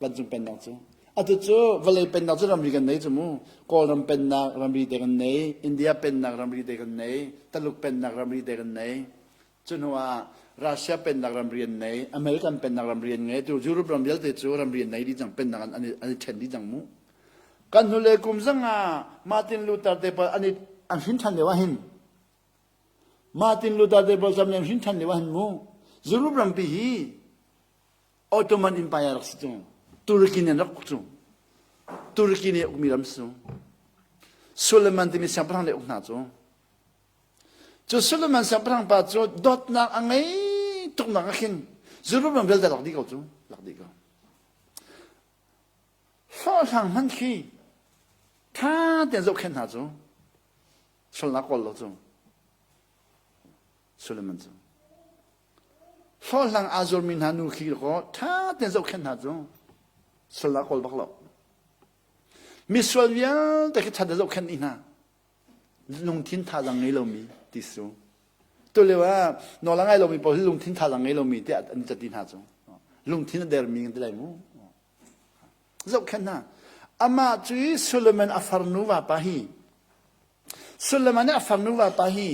Vancung pennak cu. Atu cu vawlei pennak cu ramri kan nei cu mu. Kawlram pennak ramri te kan nei, India pennak ramri te kan nei, Taluk pennak ramri te kan nei. Cu hnu ah Russia pennak ramri an nei, American pennak ramri an ngei. Tu Europe ram vialte cu ramri an nei dih cang, pennak an, an i ṭhen dih cang mu. Kan hnulei kum zong ah Martin Luther te pawl an i an hrin ṭhan lio ah hin Martin Luther te pawl cam an hrin ṭhan lio ah hin mu Europe rampi hi Ottoman Empire rak si cu. Turkey nih an rak uk cu. Turkey nih ukmi ram si cu. Suleiman timi siangpahrang nih uk hna cu. Cu Suleiman siangpahrang pa cu dawtnak a ngei tuknak ah khin Jerusalem ram vialte lak dih ko cu. Lak dih ko. Hlawhhlang hmanh khi tha tein zohkhenh hna cu. Sualnak kawl lo cu. Suleiman cu. Hlawhhlang aa zuarmi hna nu khi kaw ṭha tein zohkhenh hna cu sual ah kawl bak lo. Misual vialte khi ṭha tein zohkhenh dih hna. Lungthin thazaang ngei lomi ti su. Tu lio ah nawl a ngai lomi pawl hi lungthin thazaang ngei lomi tiah an cati hna cu. Lungthin a dermi kan ti lai mu. Zohkhenh hna. Amah cu Solomon a farnu vapa hi Solomon a farnu vapa hi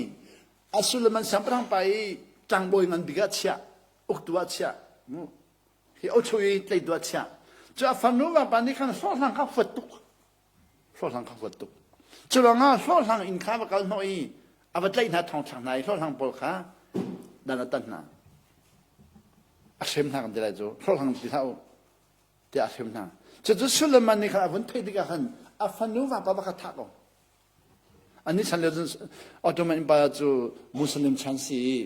a Solomon siangpahrang pa i tlangbawi ngan bik ah chiah uktu ah chiah hi ochu i tleitu ah chiah cu a farnu vapa nih khan hlawhhlang kha huat tuk hlawhhlang kha huat tuk cu ruangah hlawhhlang inn kha va kal hnawh i a va tlaih hna thong thlak hna i hlawhhlang pawl kha dan a tan hna a hrem hna kan ti lai cu hlawhhlang ti hlah u tiah a hrem hna cucu Solomon nih khan a vun theih tikah khan a fanu vapa va kha thah ko Annih chan lio cun Ottoman Empire cu Muslim chan si i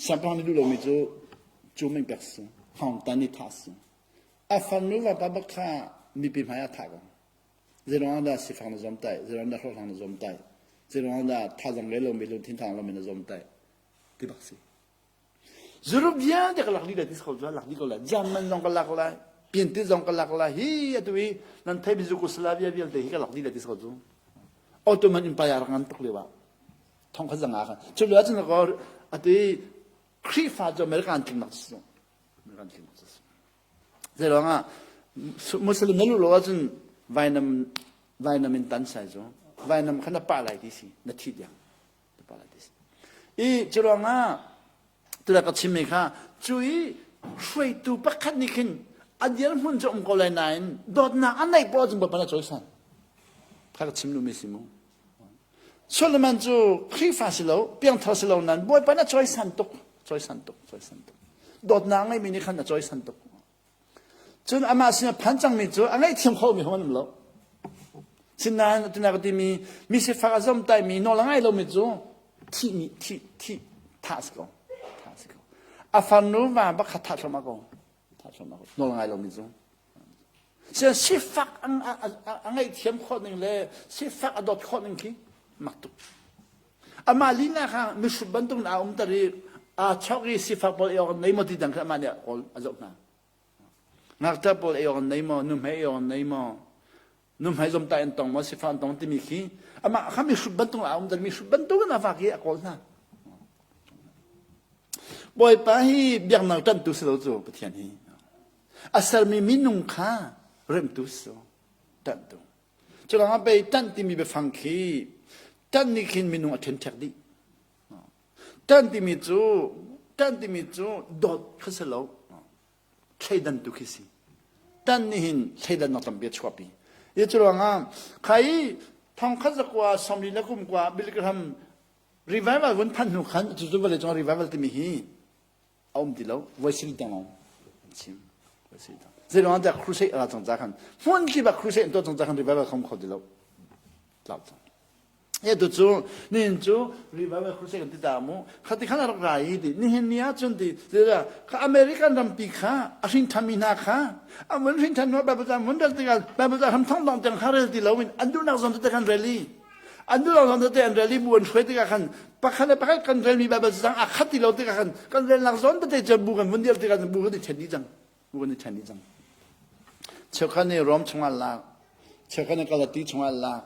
siangpahrang nih duh lomi cu cu meng pek si hngawng nih thah si. A farnu vapa bak kha mipi hmai ah thah ko. Zeiruang dah sifak na zuam tai, zeiruang dah hlawhhlang na zuam tai, zeiruang dah thazang ngei lomi lungthin thang lomi na zuam tai ti bak si. Zuruk vialte ka lak dih lai ti ko lak dih ko lai. German zong ka lak lai, Piantit zong ka lak lai. Hi atu i nan theimi Yugoslavia vialte hi ka lak dih lai ti ko cu. Ottoman Empire rak ngan tuk lio ah thong khat zanga khan. Cu lio ahcun ko atu i Khrihfa cu America an tlingnak si. America an tlingnak si. Zei ruangah Muslim na luh lo ahcun vainam vainam in tan sai cu. Vainam kha na pah lai ti si, na thi diang. I curuangah tula ka chimmi kha cu i hruaitu pakhat nih khin a dirhmun cu um ko lai nain dawtnak a neih poah cun Bawipa na cawisan. Kha ka chim duhmi si mu. Solomon cu Khrihfa si lo, piangthar si lo nain Bawipa na cawisan tuk, cawisan tuk, cawisan tuk. Dawtnak ngeimi nih khan a cawisan tuk. Cun amah sin a phan cangmi cu a ngaihthiam khomi hom an um lo. Sinain atu ka timi mi sifak a zomtaimi nawl a ngai lomi cu thih thih thih thah si ko. Thah si ko. A farnu va bak kha thah thluahmah ko. Thah thluahmah ko. Nawl a ngai lomi cu. Sian sifak a ngaihthiam khawh ning le sifak a dawt khawh ning khi mak tuk. Amah lila kha mihrut bantuk in aa umter i aa chawk i sifak pawl ei awk an nei maw ti dang kha amah nih a zoh hna. Ngakṭah pawl ei awk an nei maw, nuhmei ei awk an nei maw, nuhmei zomtai an tong maw, sifak an tong timi khi amah kha mihrut bantuk in aa umter mihrut bantuk in a vak i a kawl hna. Bawipa hi biaknak ṭanhtu si lo cu Pathian hi. A sermi minung kha remtu si lo, ṭanhtu. Curuangah pei ṭanh timi biafang khi ṭanh nih khin minung a ṭhenṭhek dih. Ṭanh timi cu ṭanh timi cu dawt kha si lo, thleidan tu khi si. Ṭanh nih hin thleidannak tampi a chuahpi. I curuangah kha i thongkhat zakua sawmli le kum kua Billy Graham revival vun phanh hnu khan cucu vawlei cung revival timi hi a um ti lo voi sil tiang lawng an chim voi sil tiang zeiruang dah crusade ra cang ca khan hmun kip ah crusade an tuah cang ca khan revival khom kho ti lo tlau cang e tu cu nihin cu revival crusade kan ti ta mu khati khan rak ra i ti nihin ni ah cun ti kha American rampi kha a hrin thami hna kha an vun hrin than hnu Bible ca mun rel tikah Bible ca ham thong dong tiang kha rel ti lo in an duhnak zawn te khan rel i An nu lawng tete an rel i bu an hruai tikah khan pakhat le pakhat kan relmi Baibal cang aa khat ti lo tikah khan kan relnak zawn tete cu bu kan vun dir tikah bu kan i ṭhen dih cang. Bu kan i ṭhen dih cang. Cheukhat nih Rom chungah lak, cheukhat nih Galati chungah lak,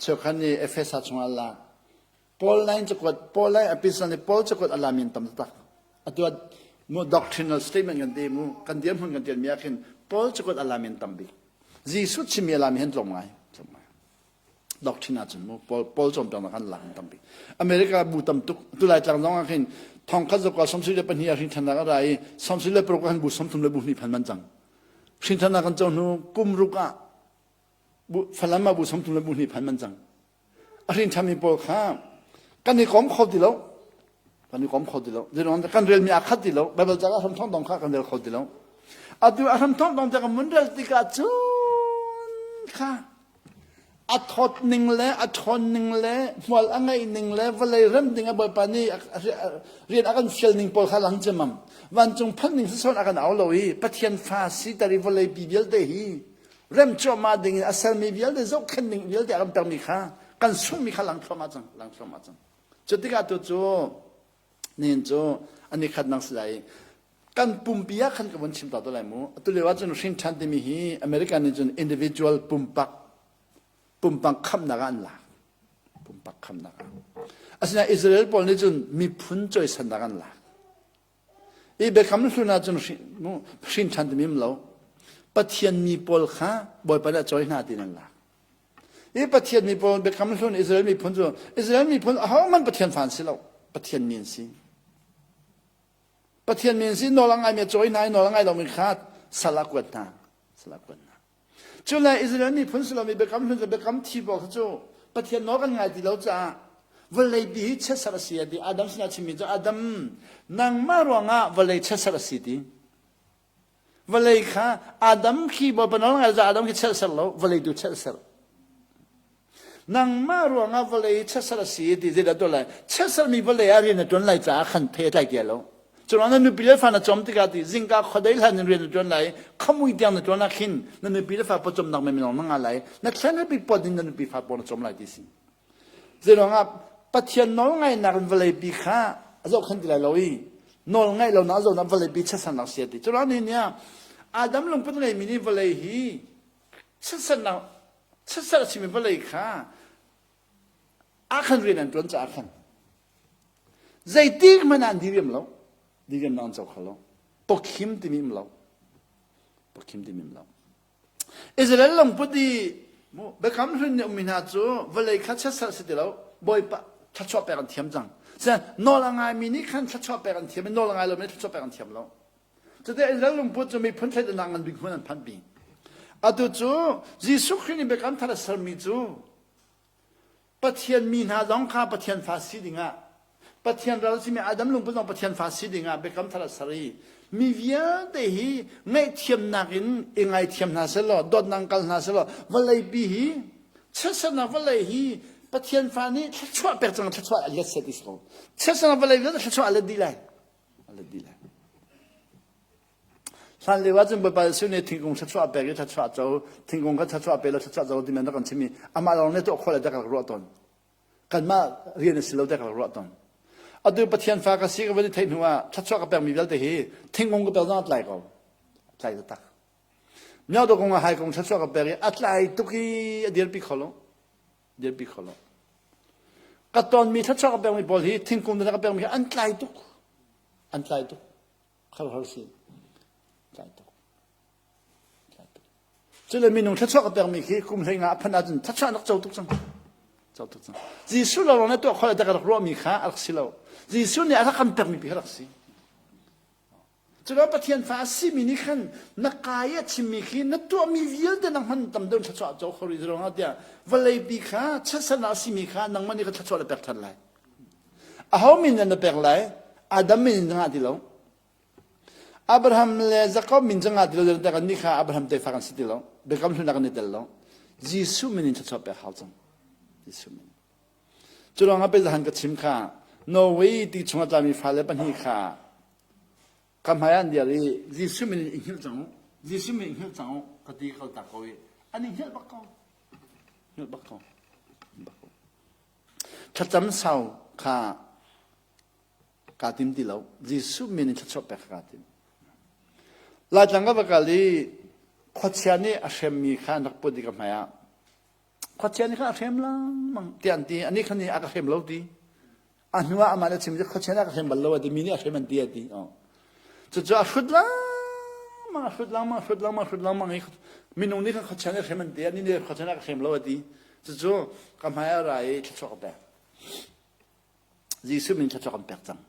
cheukhat nih Efesa chungah lak. Paul line cakuat, Paul line epistle nih Paul cakuat a lami an tam taktak. Atu ah. Mu doctrinal statement kan ti mu kan dirhmun kan tialmi ah khin Paul cakuat a lam in tam bik. Jesuh chimmi a lam hin tlawm ngai. Tlawm ngai. Doctrine ahcun mu Paul Paul cawnpiaknak kan lak tam bik. America bu tam tuk tulai tlang zong ah khin thongkhat zakua sawmsarih le pahnih ah hrinthannak a ra i sawmsarih le paruk ah khan bu 33 le bu hnih phan man cang. Hrinthannak kan co hnu kum ruk ah Falam ah bu 33 le bu hnih phan man cang. A hrin ṭhami pawl kha kan i kom kho ti lo. Kan i kom kho ti lo. Zeiruang kan relmi aa khat ti lo. Baibal ca ah hram thong dong kha kan rel kho ti lo. Atu a hram thong dong te kan mun rel tikah cun kha a thawt ning le a ṭhawn ning le hmual a ngeih ning le vawlei rem ding a Bawipa nih rian a kan fial ning pawl kha lang cemam. Vancung phanh ning sawn a kan au lo i Pathian fa si tar i vawlei pi vialte hi rem cuahmah ding in a sermi vialte zohkhenh ding vialte a kan pekmi kha kan sunghmi kha lang thluahmah cang lang thluahmah cang cu tikah tu cu nihin cu ani khat nang si lai kan pumpi ah khan ka vun chim ta to lai mu atu lio ah cun hrin ṭhan timi hi American nih cun individual pumpak pumpak khamnak ah an lak pumpak khamnak ah asinain Israel pawl nih cun miphun cawisannak an lak I biakam hlun ahcun hrin ṭhan timi um lo. Pathian mi pawl kha Bawipa nih a cawi hna tiin an lak. I Pathian mi pawl biakam hlun Israel miphun cu Israel miphun ahohmanh Pathian fa an si lo. Pathian mi an si. Pathian mi an si nawl a ngaimi a cawi hna i nawl a ngai lomi kha sal a kuat hna. Sal a kuat hna. Cule Israel miphun si lomi biakam hlun le biakam thi pawl kha cu Pathian nawl kan ngai ti lo caah vawlei bi hi chiatserh a si a ti. Adam sinah chimmi cu Adam nangmah ruangah vawlei chiatserh a si ti. Vawlei kha Adam khi Bawipa nawl ngai lo Adam khi chiatserh lo vawlei tu chiatserh. Nangmah ruangah vawlei chiatserh a si ti zeidah tuah lai? Chiatserhmi vawlei ah rian na ṭuan lai caah khan thei a tlai ti lo. Curuang na nupi le fa na cawm tikah ti zingka khuadei hlan in rian na ṭuan lai, khuamui tiang na ṭuan ah khin na nupi le fa pawcawmnak men lawng na ngah lai, na thlen le pot in na nupi fa pawl na cawm lai ti si. Zeiruangah Pathian nawl ngaihnak in vawlei pi kha a zohkhenh ti lai lo i nawl ngaih lo nak a zohnak vawlei pi chiatsernak si a ti. Curuang ni nih Adam lungput ngeimi nih vawlei hi chiatsernak chiatserh a simi vawlei kha ah khan rian an ṭuan caah khan zeitik hmanh ah an diriam lo diriamnak an co kho lo pawkhim timi um lo pawkhim timi um lo Israel lungput i biakam hlun nih ummi hna cu vawlei kha chiatserh si ti lo bawipa thluachuah pek an thiam cang nawl a ngaimi nih khan thluachuah pek an thiam i nawl a ngai lomi nih thluachuah pek an thiam lo Cuti Israel lungput cu miphun thleidannak ngan bik hmun an phanhpi. Atu cu Jesuh Khrih nih biakam thar a sermi cu Pathian mi hna zong kha Pathian fa si dingah Pathian ral simi Adam lungput zong Pathian fa si dingah biakam thar a ser i mi vialte hi ngaihthiamnak in i ngaithiam hna sehlaw dawtnak kal hna sehlaw vawleipi hi chiatsernak vawlei hi Pathian fa nih thluachuah pek cang thluachuah a let set is ko chiatsernak vawlei vialte thluachuah a let dih lai a let dih lai. Hlan lio ahcun Bawipa Jesuh nih thingkung thluachuah pek i thluachuah co, thingkung kha thluachuah pe law thluachuah co timi an rak kan chim i amah lawng nih tuah khawh le ka rak ruah tawn. Kanmah rian a si lo tiah ka rak ruah tawn. Atu Pathian fa ka si ka van i theih hnu ah thluachuah ka pekmi vialte hi thingkung ka pek zong a tlai ko. A tlai taktak. Myo kong ah hai kong thluachuah ka pek i a tlai tuk i a dirpi kho lo. Dirpi kho lo. Ka tonmi thluachuah ka pekmi pawl hi thingkung na ka pekmi hi an tlai tuk. An tlai tuk. Kharhar si. Tlai tuk. Tlai tuk. Cule minung thluachuah ka pekmi khi kum hlei nga a phanh ahcun thluachuah nak co tuk cang. Co tuk cang. Jesuh lawng na tuah khawh le ka rak ruahmi kha a rak si lo. Jesuh nih a rak kan pekmi pi kha rak si. Culo Pathian fa a simi nih khan na ka i a chimmi khi na tuahmi vialte nang hman tam deuh thluachuah co kho rih ruangah tiah vawleipi kha chiatsernak a simi kha nangmah nih kha thluachuah na pek ṭhan lai. Aho min na pek lai? Adam min in ngah ti lo. Abraham le Jacob min cu ngah ti lo te kan nih kha Abraham tefa kan si ti lo. Biakam hlun kan i tel lo. Jesuh min in thluachuah pek hau cang. Jesuh min. Cu ruangah pei zahan ka chim kha Norway ti chung a tlami fale pahnih kha ka hmai ah an dir i Jesuh min in i hngilh cang u Jesuh min i hngilh cang u ka ti kal tak ko i an i hngilh bak ko hngilh bak ko thlacam sau kha kaa tim ti lo Jesuh min in thluachuah pek kaa tim Laitlang ka va kal i khuachia nih a hremmi kha an rak put i ka hmai ah khuachia nih khan a hrem lengmang tiah an ti anih khan nih a ka hrem lo ti a hnu ah amah nih a chim khuachia nih a ka hrem bal lo a ti mi nih a hrem an ti a ti. Cucu a hrut lengmang, a hrut lengmang, a hrut lengmang, a hrut lengmang i minung nih khan khuachia nih hrem an ti, anih nih khuachia nih a ka hrem lo a ti. Cucu ka hmai a ra i thluachuah ka pek. Jesuh min thluachuah kan pek cang.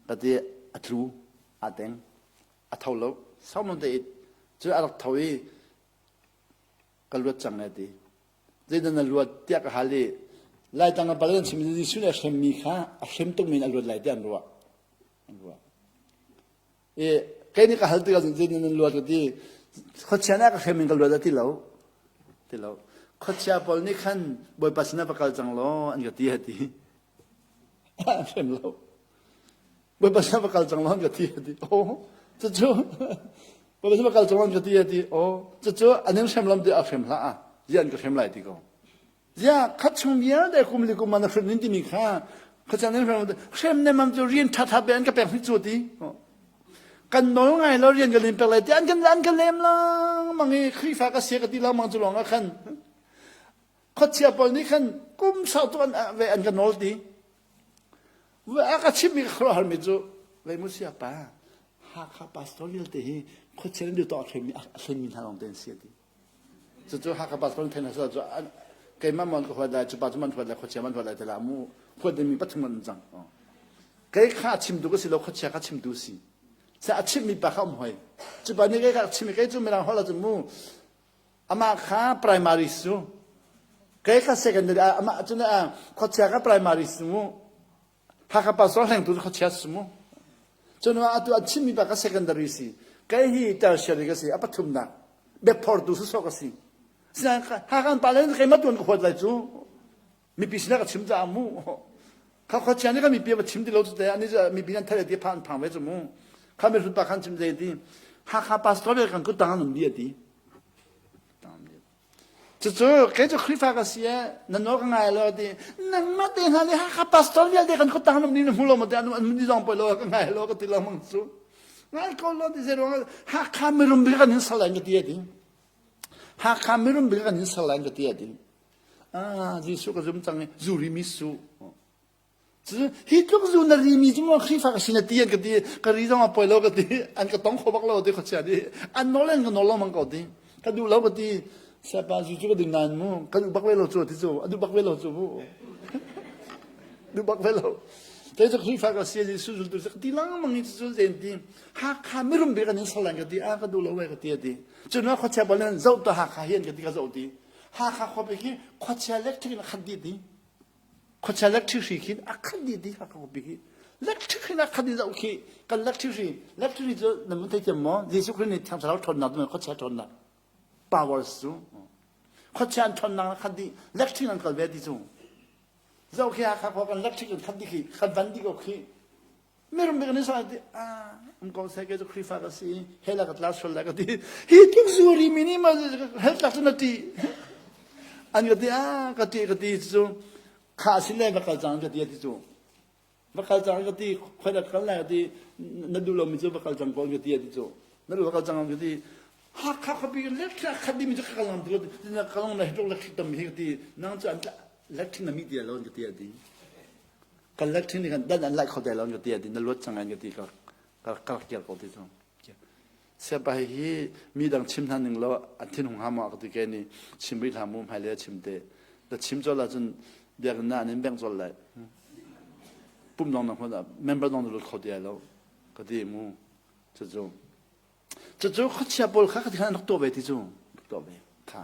Ka ti a tlu, aa teng, a tho lo. Sau nawn te it. Cu a rak tho i ka luat cang a ti. Zeidah na luat tiah ka hal i Laitlang a pal an chim Jesuh nih a hremmi kha a hrem tukmi in a luat lai tiah an ruah. An ruah. I kei nih ka hal tikah zeidah nan luat ka ti. Khuachia nih a ka hrem in ka luat a ti lo. Ti lo. Khuachia pawl nih khan Bawipa sinah va kal cang law an ka ti a ti. An hrem lo. Bawipa sinah va kal cang law an ka ti a ti. Oh, cucu Bawipa sinah va kal cang law an ka ti a ti. Oh, cucu an in hrem lam ti a hrem hlah ah. Ziah an ka hrem lai ti ko. Ziah khat chung vialte kum li kum na hrem nin timi kha khuacaan nan hrem hrem ne mam cu rian ṭha ṭha pe an ka pek hnik cu ti. Kan nawl ngai lo rian ka lim pek lai ti an kan an ka lem lengmang i Khrihfa ka sia ka ti lengmang cu lawng ah khan khuachia pawl nih khan kum sau tuk an ve an ka nawl ti. A ka chimmi ka khuaruahharmi cu vei mu sia pa Hakha pastor vialte hi khuachia nan duh a hremmi a hlenmi hna lawng te an si a ti. Cucu Hakha pastor then hna cu keimah mon ka huat lai cu pa cu man huat lai khuachia man huat lai te la mu huat dingmi pathum an cang. Kei kha a chimtu ka si lo khuachia kha chimtu si. Sa a chimmi pa kha um hoi. Cu pa nih kei kha chimmi kei cu mirang holh ahcun mu amah kha primary su kei kha secondary amah cun khuachia kha primary su mu Hakha pastor hlengtu cu khuachia si mu. Cun atu an chimmi pa ka secondary si. Kei hi tertiary ka si, a pathumnak. Biaphortu sawsawh ka si. Sinain Hakha an pa le keimah tuan ka huat lai cu. Mipi sinah ka chim caah mu. Kha khuachia nih ka mipi va chim ti lo cu te ani cu mipi nan thale ti phan phang ve cu mu. Kha mi hrut pa khan chim zei ti. Hakha pastor bel kan kut tang an um di a ti. Cucu kei cu Khrihfa ka si ee, na nawl ka ngai lo ti. Nangmah te hna nih Hakha pastor vialte kan khuatang nam ni na hmu lo maw ti an an ni zong poi lo ka ngai lo ka ti lengmang cu. Ngai ko lo ti zei ruang Hakha mirum bik kan in sal lai ka ti a ti. Hakha mirum bik kan in sal lai ka ti a ti. Ah, Jesuh ka zum cang i zuri mi su. Hi tluk zu na rimi cu maw Khrihfa ka si na ti an ka ti ka ri zong a poi lo ka ti an ka tong kho bak lo ti khuachia nih an nawl an ka nawl lengmang ko ti ka duh lo ka ti siapa zu cu ka ding nain mu ka duh bak ve lo cu ti cu a duh bak ve lo cu mu duh bak ve lo kei cu Khrihfa ka si Jesuh zultu ka ti lengmang i cu zen ti Hakha mirum bik an in sal ka ti a ka duh lo we ka ti a ti cu na khuachia bal nan zoh ta Hakha hi an ka ti ka zoh ti Hakha khuapi khi khuachia electric in a khat dih ti Khuachia electric hri khin a khat dih dih kha ka pi electric hri a khat dih zoh khi kan electric hri electric hri cu nan mun theithiam maw Jesuh Khrih nih thiang thlarau ṭhawnnak tu khuachia ṭhawnnak powers cu khuachia an ṭhawnnak a khat dih electric an kal ve ti cu zoh khi Hakha khua kan electric an khat dih khi kan van dih ko khi mirum bik nih sa ti ah um ko sai ke cu Khrihfa ka si hell ah ka tla sual lai ka ti hi tluk zuri mi nih ma hell tlak cu na ti an ka ti ah ka ti ka ti cu kha si le va kal cang ka ti ti cu va kal cang ka ti khoi da kal lai ka ti na duh lo mi cu va kal cang ko ka ti ti cu na duh va kal cang ka ti Hakha khuapi lek khat dimi cu ka kal ngam ti lo na kal ngam lai hi tluk lek tam hi ka ti nang cu an lek na mi ti lo ka ti ti Kan lek ṭhin kan dan an laih kho te lo ka ti ati na luat cang ka ti ka ka ka rak kial ko ti cu. Siapa hi mi dang chim hna ning lo an thin hung ha maw ka ti ke ni chim rih hlah mu hmailei a chim te. Da chim col ahcun biakinn ah an in bengh col lai. Pum dong na hmun ah member dong na lut kho ti lai lo ka ti mu. Cucu Cucu khuachia pawl kha khati khan an rak tuah ve ti cu rak tuah ve. Kha.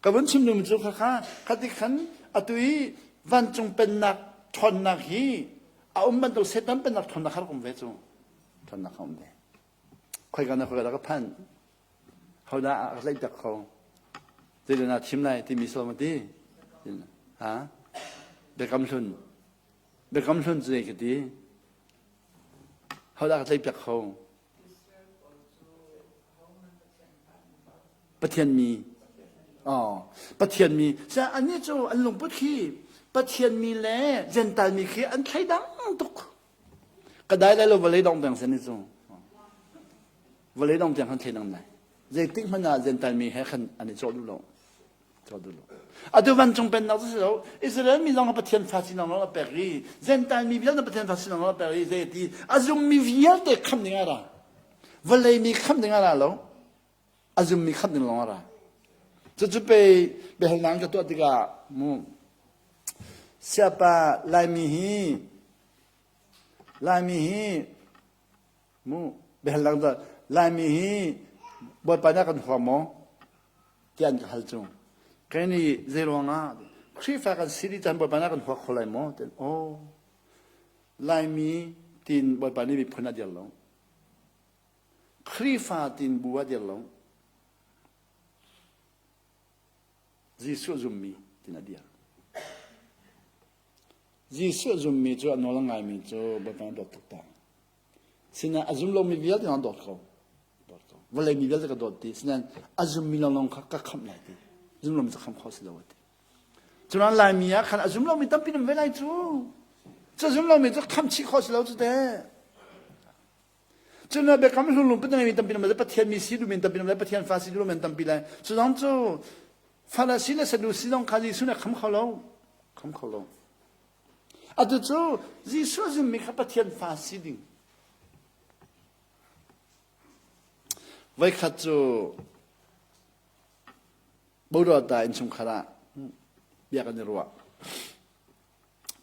Ka vun chim duhmi cu kha kha khati khan atu i vancung pennak ṭhawnnak hi a um bantuk Satan pennak ṭhawnnak kha rak um ve cu. Ṭhawnnak kha um ve. Khoika na khoika dah ka phanh? Hodah a ka tlaih tak kho? Zeidah naa thim lai timi sawm a ti? Ha? Biakam hlun. Biakam hlun cu zei ka ti? Hodah ka tlaih piak kho? Pathian mi. Oh, Pathian mi. Sa annih cu an lungput khi Pathian mi le Gentile mi khi an thleidang tuk. Ka dai lai lo vawlei dong tiang sen cu. Vawlei dong tiang kan thleidang lai. Zeitik hmanh ah Gentile mi he khan an i cawh duh lo. Cawh duh lo. Atu vancung pennak cu si lo. Israel mi zong Pathian fa sinak nawl a pek i Gentile mi vialte Pathian fa sinak nawl a pek i zei ti a zummi vialte khamh ding a ra. Vawlei mi khamh ding a ra lo. A zummi khamh ding lawng a ra. Cucu pei biahalnak ka tuah tikah mu siapa Laimi hi Laimi hi mu biahalnak tuah Laimi hi Bawipa nih a kan huam maw? tiah an ka hal cu. Kei nih zei ruangah Khrihfa kan si dih caan Bawipa nih a kan huak kho lai maw? Tiah aw Laimi tiin Bawipa nih miphun a dir lo. Khrihfa tiin bu a dir lo. Jesuh zummi tiin a dir. Jesuh zummi cu a nawl a ngaimi cu Bawipa nih a dawt tuk ta. Sinain a zum lomi vialte a dawt ko. Dawt ko. Vawlei mi vialte ka dawt ti. Sinain a zummi lawnglawng kha ka khamh lai ti. Zum lomi cu khamh kho si lo a ti. Cunan Laimi ah khan a zum lomi tampi nan ve lai cu. Cu zum lomi cu khamh chih khawh si lo cu te. Cun biakam hlun lungput na ngeimi tampi nan Pathian mi si duhmi tampi nan Pathian fa si duhmi tampi lai. Cu zong cu Farasi le Sadusi zong kha Jesuh nih a kham kho lo. Kham kho lo. Atu cu Jesuh zummi kha Pathian fa si ding. Voikhat cu Bodawta innchungkhar ah bia kan i ruah.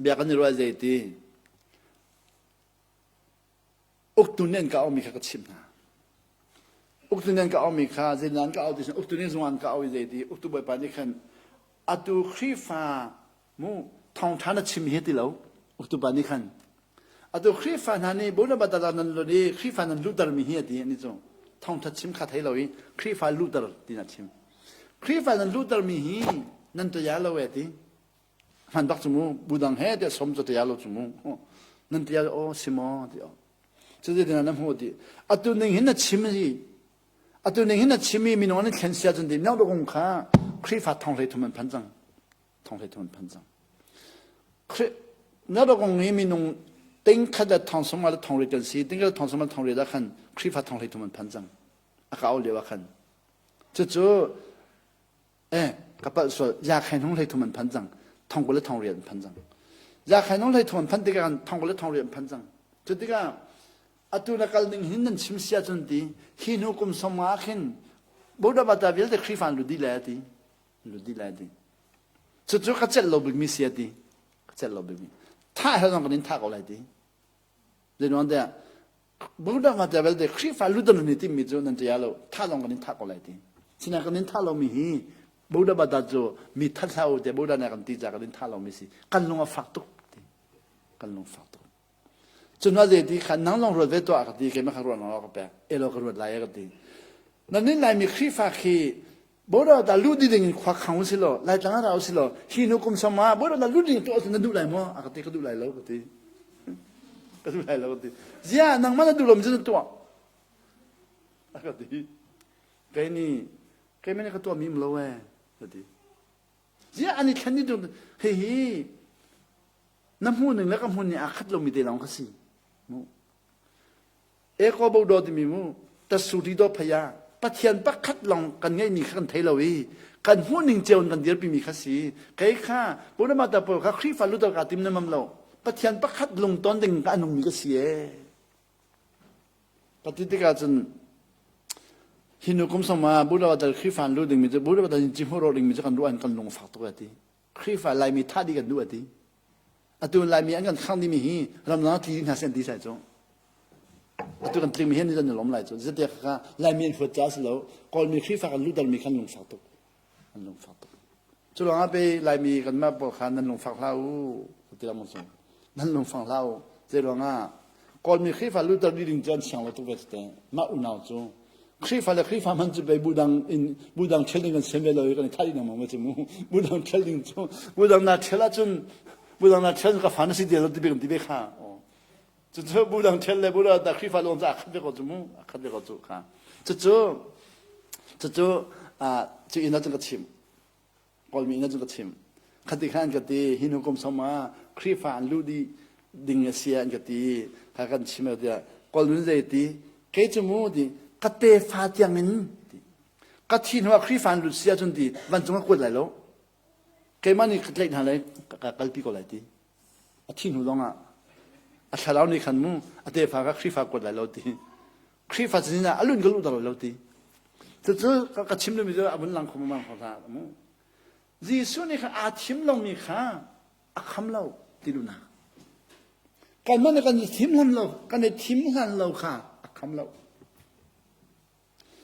Bia kan i ruah zei ti Uktu nih an ka aumi kha ka chimh hna. Uktu nih an ka aumi kha zeidah an ka au ti uktu nih zung an ka au i zeiti uktu bawipa nih khan atu Khrihfa mu thawngṭha na chim hi ti lo uktu pa nih khan atu Khrihfa hna nih Bonabata nan lut i Khrihfa nan luhtermi hi a ti ani cu thawngṭha chim kha thei lo i Khrihfa luhter ti na chim Khrihfa nan luhtermi hi nan taya lo e ti hman bak cu mu bu dang he tiah som cu tia lo cu mu nan tia aw si maw ti aw cu ti na hmu ti atu ning hin na chim hi atu ning hin na chim i minung an thlen sia cun ti nang kung kha Khrihfa thong hlei thum an phan cang thong hlei thum an phan cang na kung hi minung ting khat le thong song le thong ri kan si ting khat thong song le thong ri da khan Khrihfa thong hlei thum an phan cang a ka au lio ah khan cucu Eh, ka palh sual. Yakhain hung hlei thum an phan cang. Thong kul le thong riat an phan cang. Yakhain hung hlei thum an phan tikah thong kul le thong riat an phan cang. Cu tikah atu na kal ning hin nan chim sia cun ti hi hnu kum som nga khin Buddha bata vialte Khrihfa an lut dih lai ti. Lut dih lai ti. Cucu ka celh lo bikmi sia ti. Ka celh lo bikmi. Thah hell zong kan in thah ko lai ti. Zeinuang tiah Buddha ma te belte Khrihfa lutan ni timi cu nan tia lo tha zong kan in thah ko lai ti. Sina kan in thah lomi hi Buddha bata cu mi that hlah u te Buddha nih kan ti ca kan in thah lomi si. Kan lung a fak tuk ti. Kan lung fak tuk. Cun a zei ti kha nang zong ruat ve tuah ka ti keimah kha ruah na ka pek. Elo ka ruat lai ka ti. Nan nin Laimi Khrihfa khi Buddha ta lu di ding in khua khang u si law Laitlang ra u si law hi nu kum som ah Buddha ta lu ding tu na duh lai maw? A ka ti ka duh lai lo ka ti. Ka duh lai lo ka ti. Zia nangmah na duh lo mi cu na tuah. A ka ti. Kei nih keimah nih ka tuah mi um lo ee ka ti. Zia an i thlen ni tu hihi na hmuh ning le ka hmuh ning aa khat lomi te lawng ka si. Mu. Eko bo timi mu tasuri do phaya Pathian pakhat lawng kan ngeihmi kha kan thei lo i kan hmuhning cio in kan dirpimi kha si kei kha Purnamata pawl kha Khrihfa luter ka tim namam lo Pathian pakhat lungton ding ka anungmi ka si e ka ti tikah cun hi nu kum soma Buddha dal Khrihfa lu dingmi cu Buddha dal ci hmu ro dingmi cu kan ruah in kan lung fak tuk a ti Khrihfa Laimi thah dih kan duh a ti Atu Laimi an kan khang dimi hi ramdang tli hna sen ti sai cu. Atu kan tlingmi hi ni zan lom lai cu. Zatiak kha Laimi an huat ca si lo. Kawlmi Khrihfa kan luhter mi khan lungfak tuk. An lungfak tuk. Cu lawng ah pe Laimi kan mah pawl kha nan lungfak hlah u. Ti lang cu. Nan lungfak hlah u. Zei ruang ah Kawlmi Khrihfa luhter dih ding cu an siang lo tuk ve te. Mah unau cu Khrihfa le Khrihfa hmanh cu bei budang in budang ṭhel ding kan sian ve lo i kan i thah dih lengmang ve cu mu. Budang ṭhel ding cu budang na ṭhel ahcun budang na ṭhel ka fa na si ti lo ti bik ti ve kha. Cucu budang ṭhel le budang da Khrihfa lawng cu a khat ve ko cu mu. A khat ve ko cu kha. Cucu cucu cu inn ah cun ka chim. Kawlmi inn ah cun ka chim. Khati khan an ka ti hi hnu kum som ah Khrihfa an luh dih ding a si an ka ti kha kan chim tiah Kawl nun zei ti kei cu mu ti ka tefa tiang in ti ka thi hnu ah Khrihfa an lut si ahcun ti vancung a kuat lai lo keimah nih ka tlaih hna lai ka kalpi ko lai ti a thi hnu zong ah a thlarau nih khan mu a tefa kha Khrihfa kuat lai lo ti. Khrihfa cazin ah a lun ka luh lo ti. Cucu ka chim lomi cu a vun lang kho mang kho hlah mu. Jesuh nih khan aa thim lomi kha a kham lo ti duhnak. Kanmah nih kan i thim hlan lo, kan i thim hlan lo kha a kham lo.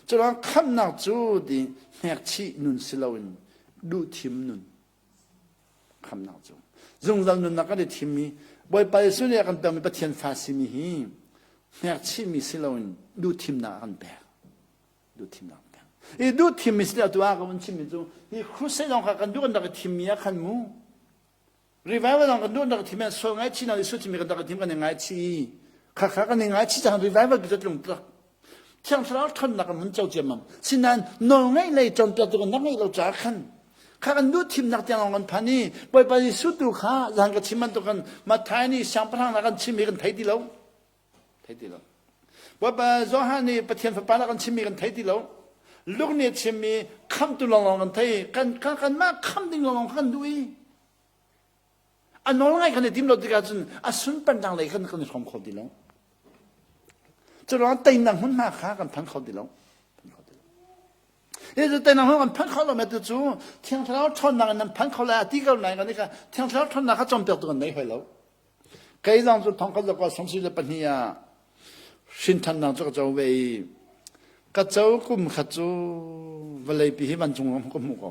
Curuang khamnak cu ti hnekchih nun si loin duhthim nun khamnak cu zungzal nunnak kan i thimmi Bawipa Jesuh nih a kan pekmi Pathian fa simi hi hnekchihmi si loin duhthimnak a kan pek. Duhthimnak kan pek. I duhthimmi si tu ah ka vun chimmi cu hi crusade zong kha kan duh kan rak i thimmi ah khan mu Revival dang kan duh rak thim sual ngaichih na Jesuh thimi kan rak thim kan i ngaichih. Kha kha kan i ngaichih cang revival bi tlung tlak. Thiang thlarau ṭhawnnak kan hun co ciammam. Sinain nawl ngeih lei cawnpiaktu kan rak ngeih lo caah khan kha kan duh thimnak tiang kan phan i Bawipa Jesuh tu kha zan ka chim bantuk kan Matthai nih siangpahrang na kan chim hi kan thei ti lo. Thei ti lo. Bawipa Johan nih Pathian fapa na kan chimmi kan thei ti lo. Luke nih a chimmi khamtu lawnglawng kan thei. Kan kan kanmah kham ding lawnglawng kan duh i a nawl ngai kan i tim lo tikah cun a sunparnak lei khan kan i hrawm kho ti lo. Curuang teinak hmunhma kha kan phan kho ti lo. Hi cu teinak hmun kan phan kho lo tu cu Thiang Thlarau ṭhawnnak in nan phan kho lai a ti ko nain kan i kha Thiang Thlarau ṭhawnnak kha cawnpiaktu kan nei hoi lo. Kei zong cu thongkhat le 72 ah hrinthannak cu ka co ve i ka co kum khat cu vawleipi hi vancung ka hmuh ko.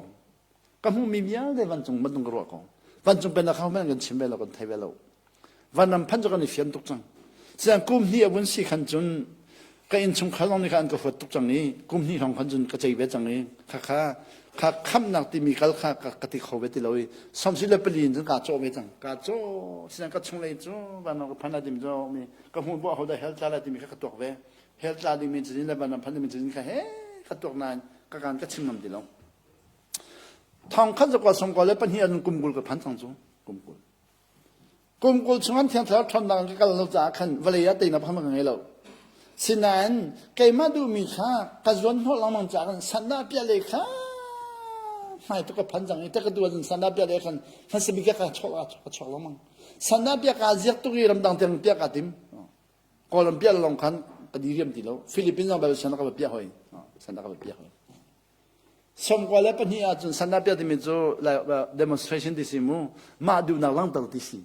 Ka hmuhmi vialte vancung bantuk ka ruah ko. Vancung pennak kha hmanh kan chim ve lo, kan thei ve lo. Vanram phanh cu kan i fian tuk cang. Sian kum hnih a vun si khan cun ka innchungkhar zong nih khan an ka huat tuk cang i kum hnih hrawng khan cun ka cei ve cang i khakha kha khamnak timi kal kha ka ti kho ve ti lo i samsi le pali in cun kaa cawh ve cang kaa cawh sian ka chunglei cu vanram ka phan lai timi cu mi ka hmuh bu hodah hell tla lai timi kha ka tuak ve hell tla dingmi cazin le vanram phan dingmi cazin kha he ka tuak nain ka kaan ka chim ngam ti lo thong khat zakwa songkua le pahnih an kum 20 ka phan cang cu kum 20 Kum 20 chung an Thiang Thlarau ṭhawnnak in ka kal lo caah khan vawlei ah teinak pakhat ka ngei lo. Sinain keimah duhmi kha ka zuan hnawh lengmang caah khan sandah piah lei kha hmai tuk ka phan cang i te ka tu ahcun sandah piah lei khan hmasa bik ka chuak ka chuak lengmang. Sandah piah kaa ziak tuk i ramdang tiang piah kaa tim. Kawlram piah lawng khan ka diriam ti lo. Philippines zong bel sandah ka va piah hoi. Sandah ka va piah hoi. 92 ahcun sandah timi cu demonstration ti si mu mah duhnak langhter ti si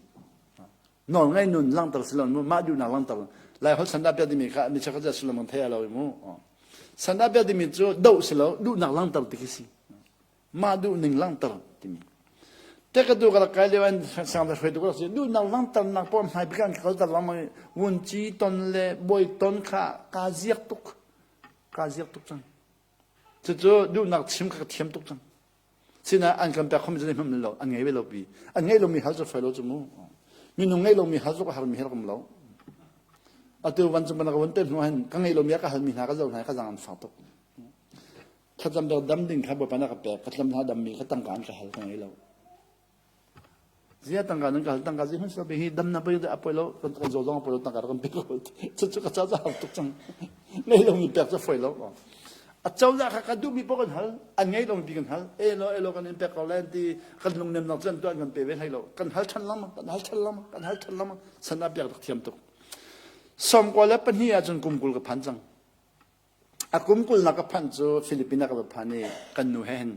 nawl ngei nun langhter si lo mu mah duhnak langhter lai holh sandah timi kha mi chakhat sullam kan thei lo mu sandah timi cu doh si lo duhnak langhter ti khi si mah duh ning langhter timi te ka tu ka rak kai lio an sang hruai tu ka si duhnak langhternak pawl hmai bik an kalter lengmang vun ci ton le bawi ton kha ka ziak tuk ka ziak tuk cang Cucu duhnak chim kha ka thiam tuk cang. Sinain an kan pek khomi cu hmanh lo, an ngei ve lo pi. An ngeih lomi hal cu fai lo cu mu. Minung ngeih lomi hal cu ka harmi hi rak um lo. Atu vancung ban ka von pek hnu hin ka ngeih lomi a ka halmi hna ka zoh hna ka zang an fak tuk. Thlacam dok dam ding kha Bawipa na ka pek, ka tlam hna dammi ka tangka an ka hal ka ngei lo. Zia tangka nan ka hal tangka zi hman sila hi dam na poi a poi lo kan kan zaw zong a poi lo tangka kan pe ko cu cu ka ca ca har tuk cang ngei lo mi pek cu foi lo a cozah kha ka duh mi poh kan hal an ngei lo mi kan hal elo elo kan in pek ko len ti kan lungnem nak cu an tuan kan pe ve hlei lo kan hal than lengmang kan hal than lengmang kan hal than lengmang san a piak rak thiam tuk 92 ahcun kum 20 ka phan cang A kum kulnak ka phanh cu Philippines ah ka va phan i kan nu he hin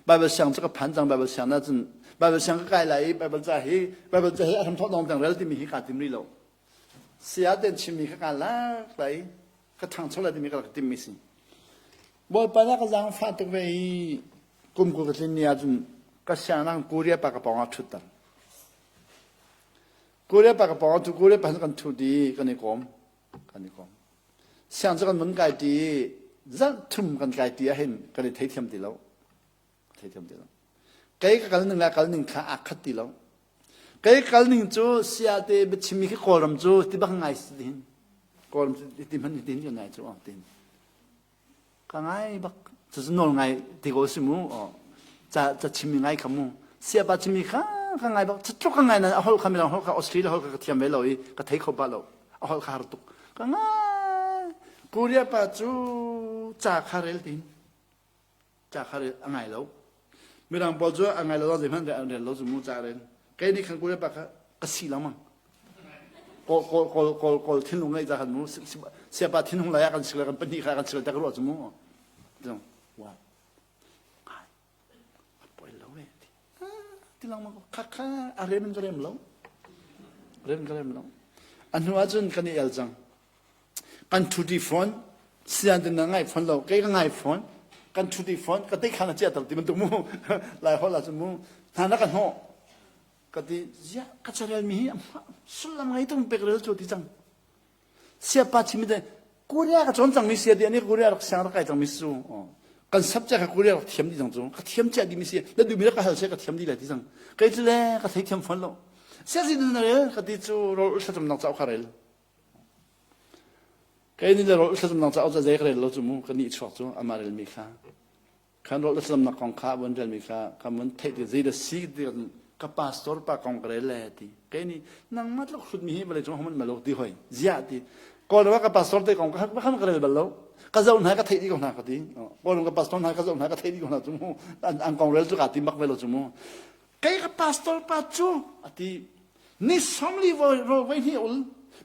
Bible siang cu ka phan cang Bible siang ah cun Bible siang ka kai lai i Bible ca hi Bible ca hi a hramthawk dong tiang rel timi hi kaa tim rih lo. Saya ten chimmi kha kaa lak lai ka ṭhangcho lai timi ka rak timmi si. Bawipa na ka zaangfah tuk ve i kum 20 ka tlin ni ahcun ka siangnak Korea pa ka pawng ah ṭhutter. Korea pa ka pawng ah Korea pa kan ṭhut i kan i kawm. Kan i kom. Siang cu kan vun kai ṭi i zarh thum kan kai ṭi ahhin kan i theithiam ti lo. Theithiam ti lo. Kei ka kal ning le kal ning kha aa khat ti lo. Kei kal ning cu siate biachimmi khi Kawlram cu ti bak ngai si hin. Kawlram cu ti hman ti hin kan ngai cu tin. Ka ngai bak. Cucu nawl ngai ti ko si mu. Ca ca chimmi ngai kha mu. Siapa chimmi kha ka ngai bak. Cutluk ka ngai na a holh kha midang holh kha Australia holh kha ka thiam ve lo i ka thei kho ba lo. A holh kha har tuk. Ka ngai. Korea pa cu ca kha rel tin. Ca kha rel a ngai lo. Mirang pawl cu a ngai lo zeihmanh an rel lo cu mu ca rel. Kei nih khan Korea pa kha ka si lengmang. Kawl kawl kawl kawl kawl thinlung ngeih ca khan mu siapa thinhung lai ah kan sik le kan pahnih kha kan sik le tak ruah cu mu. Wa. Ngai. A poi lo e. Ti lang ma kha kha a rem in ka rem lo. Rem ka rem lo. A hnu ahcun kan i el cang. Kan ṭhuṭi fawn sian tin na ngai fawn lo kei ka ngai fawn kan ṭhuṭi fawn ka te kha na chia ti bantuk mu lai holh ahcun mu hna na ka hnawh ka ti ziah ka carel mi hi sullam ngei tung pek rel cu ti cang siapa chimi te Korea ka cawn cang mi sia ti ani Korea rak siang rak kai cang mi su kan subject ka Korea rak thiam di cang cu ka thiam cia di mi si na duh mi rak ka hal se ka thiam di lai ti cang kei cu le ka thei thiam fawn lo sia si na rel ka ti cu rol thlacamnak cauk kha rel Kei nih le rawl thlacamnak cauk cu zei ka rel lo cu mu ka nih chuak cu amah relmi kha khan rawl thlacamnak kong kha von relmi kha ka mun theih ti zei dah si ti ka pastor pa kong ka rel le ti kei nih nangmah tluk hrutmi hi vawlei cung homan malo ti hoi ziah ti Kawlram ah ka pastor te kong kha khan ka rel bal lo ka zoh hna ka theih dih ko hna ka ti Kawlram ka pastor hna ka zoh hna ka theih dih ko hna cu mu an kong rel cu ka ti bak ve lo cu mu kei ka pastor pa cu a ti ni 40 voi ro voi hnih ul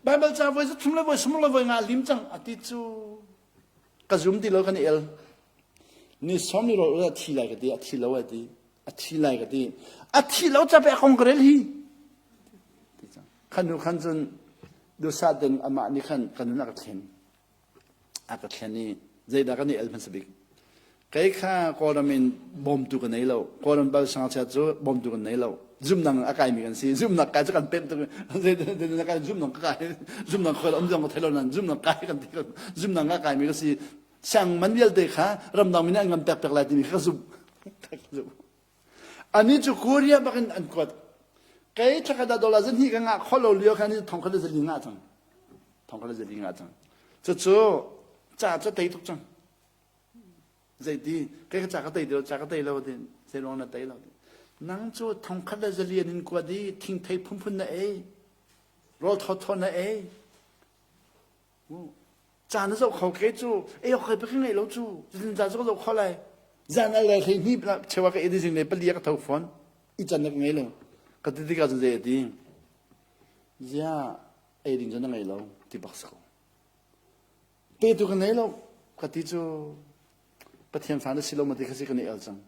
Bible ca voi zathum le voi sum le voi nga lim cang a ti cu ka zum ti lo kan i el ni 40 ro a thi lai ka ti a thi lo a ti a thi lai ka ti a thi lo ca pe kong ka rel hi khan nu khan cun dusa den amah nih khan kan nun a ka thlen a ka thlen i zeidah kan i el hmasa bik kei kha Kawlram in bawmtu ka nei lo Kawlram bal sangchia cu bawmtu kan nei lo zumnak a kaimi kan si zumnak kai cu kan pemh tuk kai zumnak ka kai zumnak khoi om zong ka thei lo nan zumnak kai kan ti zumnak ka kaimi ka si siang man vialte kha ramdang min an ngam pek pek lai timi kha ka zumh ani cu Korea bakin an kuat kei thlakhat ah dollar zan hi ka ngah kho lo lio khan thong khat zali ngah cang thong khat zali ngah cang cucu ca cu tei tuk cang zeiti kei ka ca ka tei lo ca ka tei lo ti zei na tei lo ti nang cu thong khat le zalian in kuat i thingthei phunphun na ei rawl thawthaw na ei Caan na zoh kho ke cu ei awk ka ngei lo cu zin za zoh kho lai zan al le hlei hni chewa ka edizing zing le pali ka tho phone i chan na ngei lo ka ti tikah cun zei ti zia ei ding cu na ngei lo ti bak si ko pe tu ka nei lo ka ti cu Pathian fa na si lo ma ti kha si kan i el cang.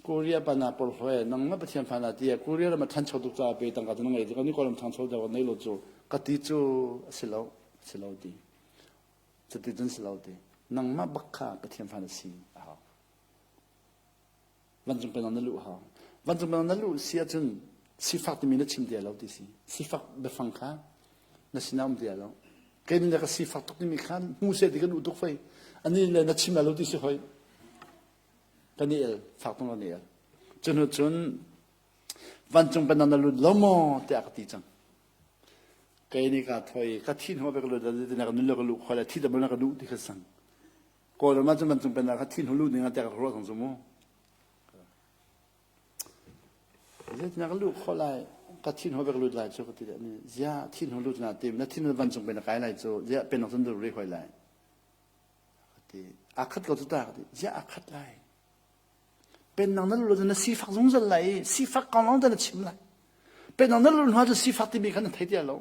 Korea pa na porhlawh nang na Pathian fa na ti Korea ram a ṭhancho tuk caah pe tangka cu na ngei kan ni Kawlram ṭhangcho deuh nei lo cu ka ti cu a si lo a si lo ti cuti cun si lo ti nangmah bak kha Pathian fa na si a hau vancung penang na luh hau vancung penang na luh si ahcun sifak timi na chim ti lo ti si sifak biafang kha na sinah um ti lo kei nih ka sifak tuk timi kha hmu seh ti kan u tuk fei ani le na chim lo ti si hoi kan i el fak tung kan i el cun cun vancung penang na lut lo maw tiah ka ti cang kei nih ka thoi ka thi hnu ka lut ti na ka nun le ka lu khoi le thi da na ka duh ti kha sang Kawlram ah cun vancung pennak kha thi hnu lu ding ah tiah ka ruah cang cu mu. Zeitindah ka luh khawh lai? Ka thi hnu ka lut lai cu ka ti ni ziah thi hnu lut na tim na thi hnu vancung pen na kai lai cu ziah pennak cun ri hoi lai. Ka ti a khat ko cu ta ka ti ziah a khat lai. Pennak na lut na sifak zungzal lai i sifak kong lawng te na chim lai. Pennak na lut hnu cu sifak timi kha na thei ti lo.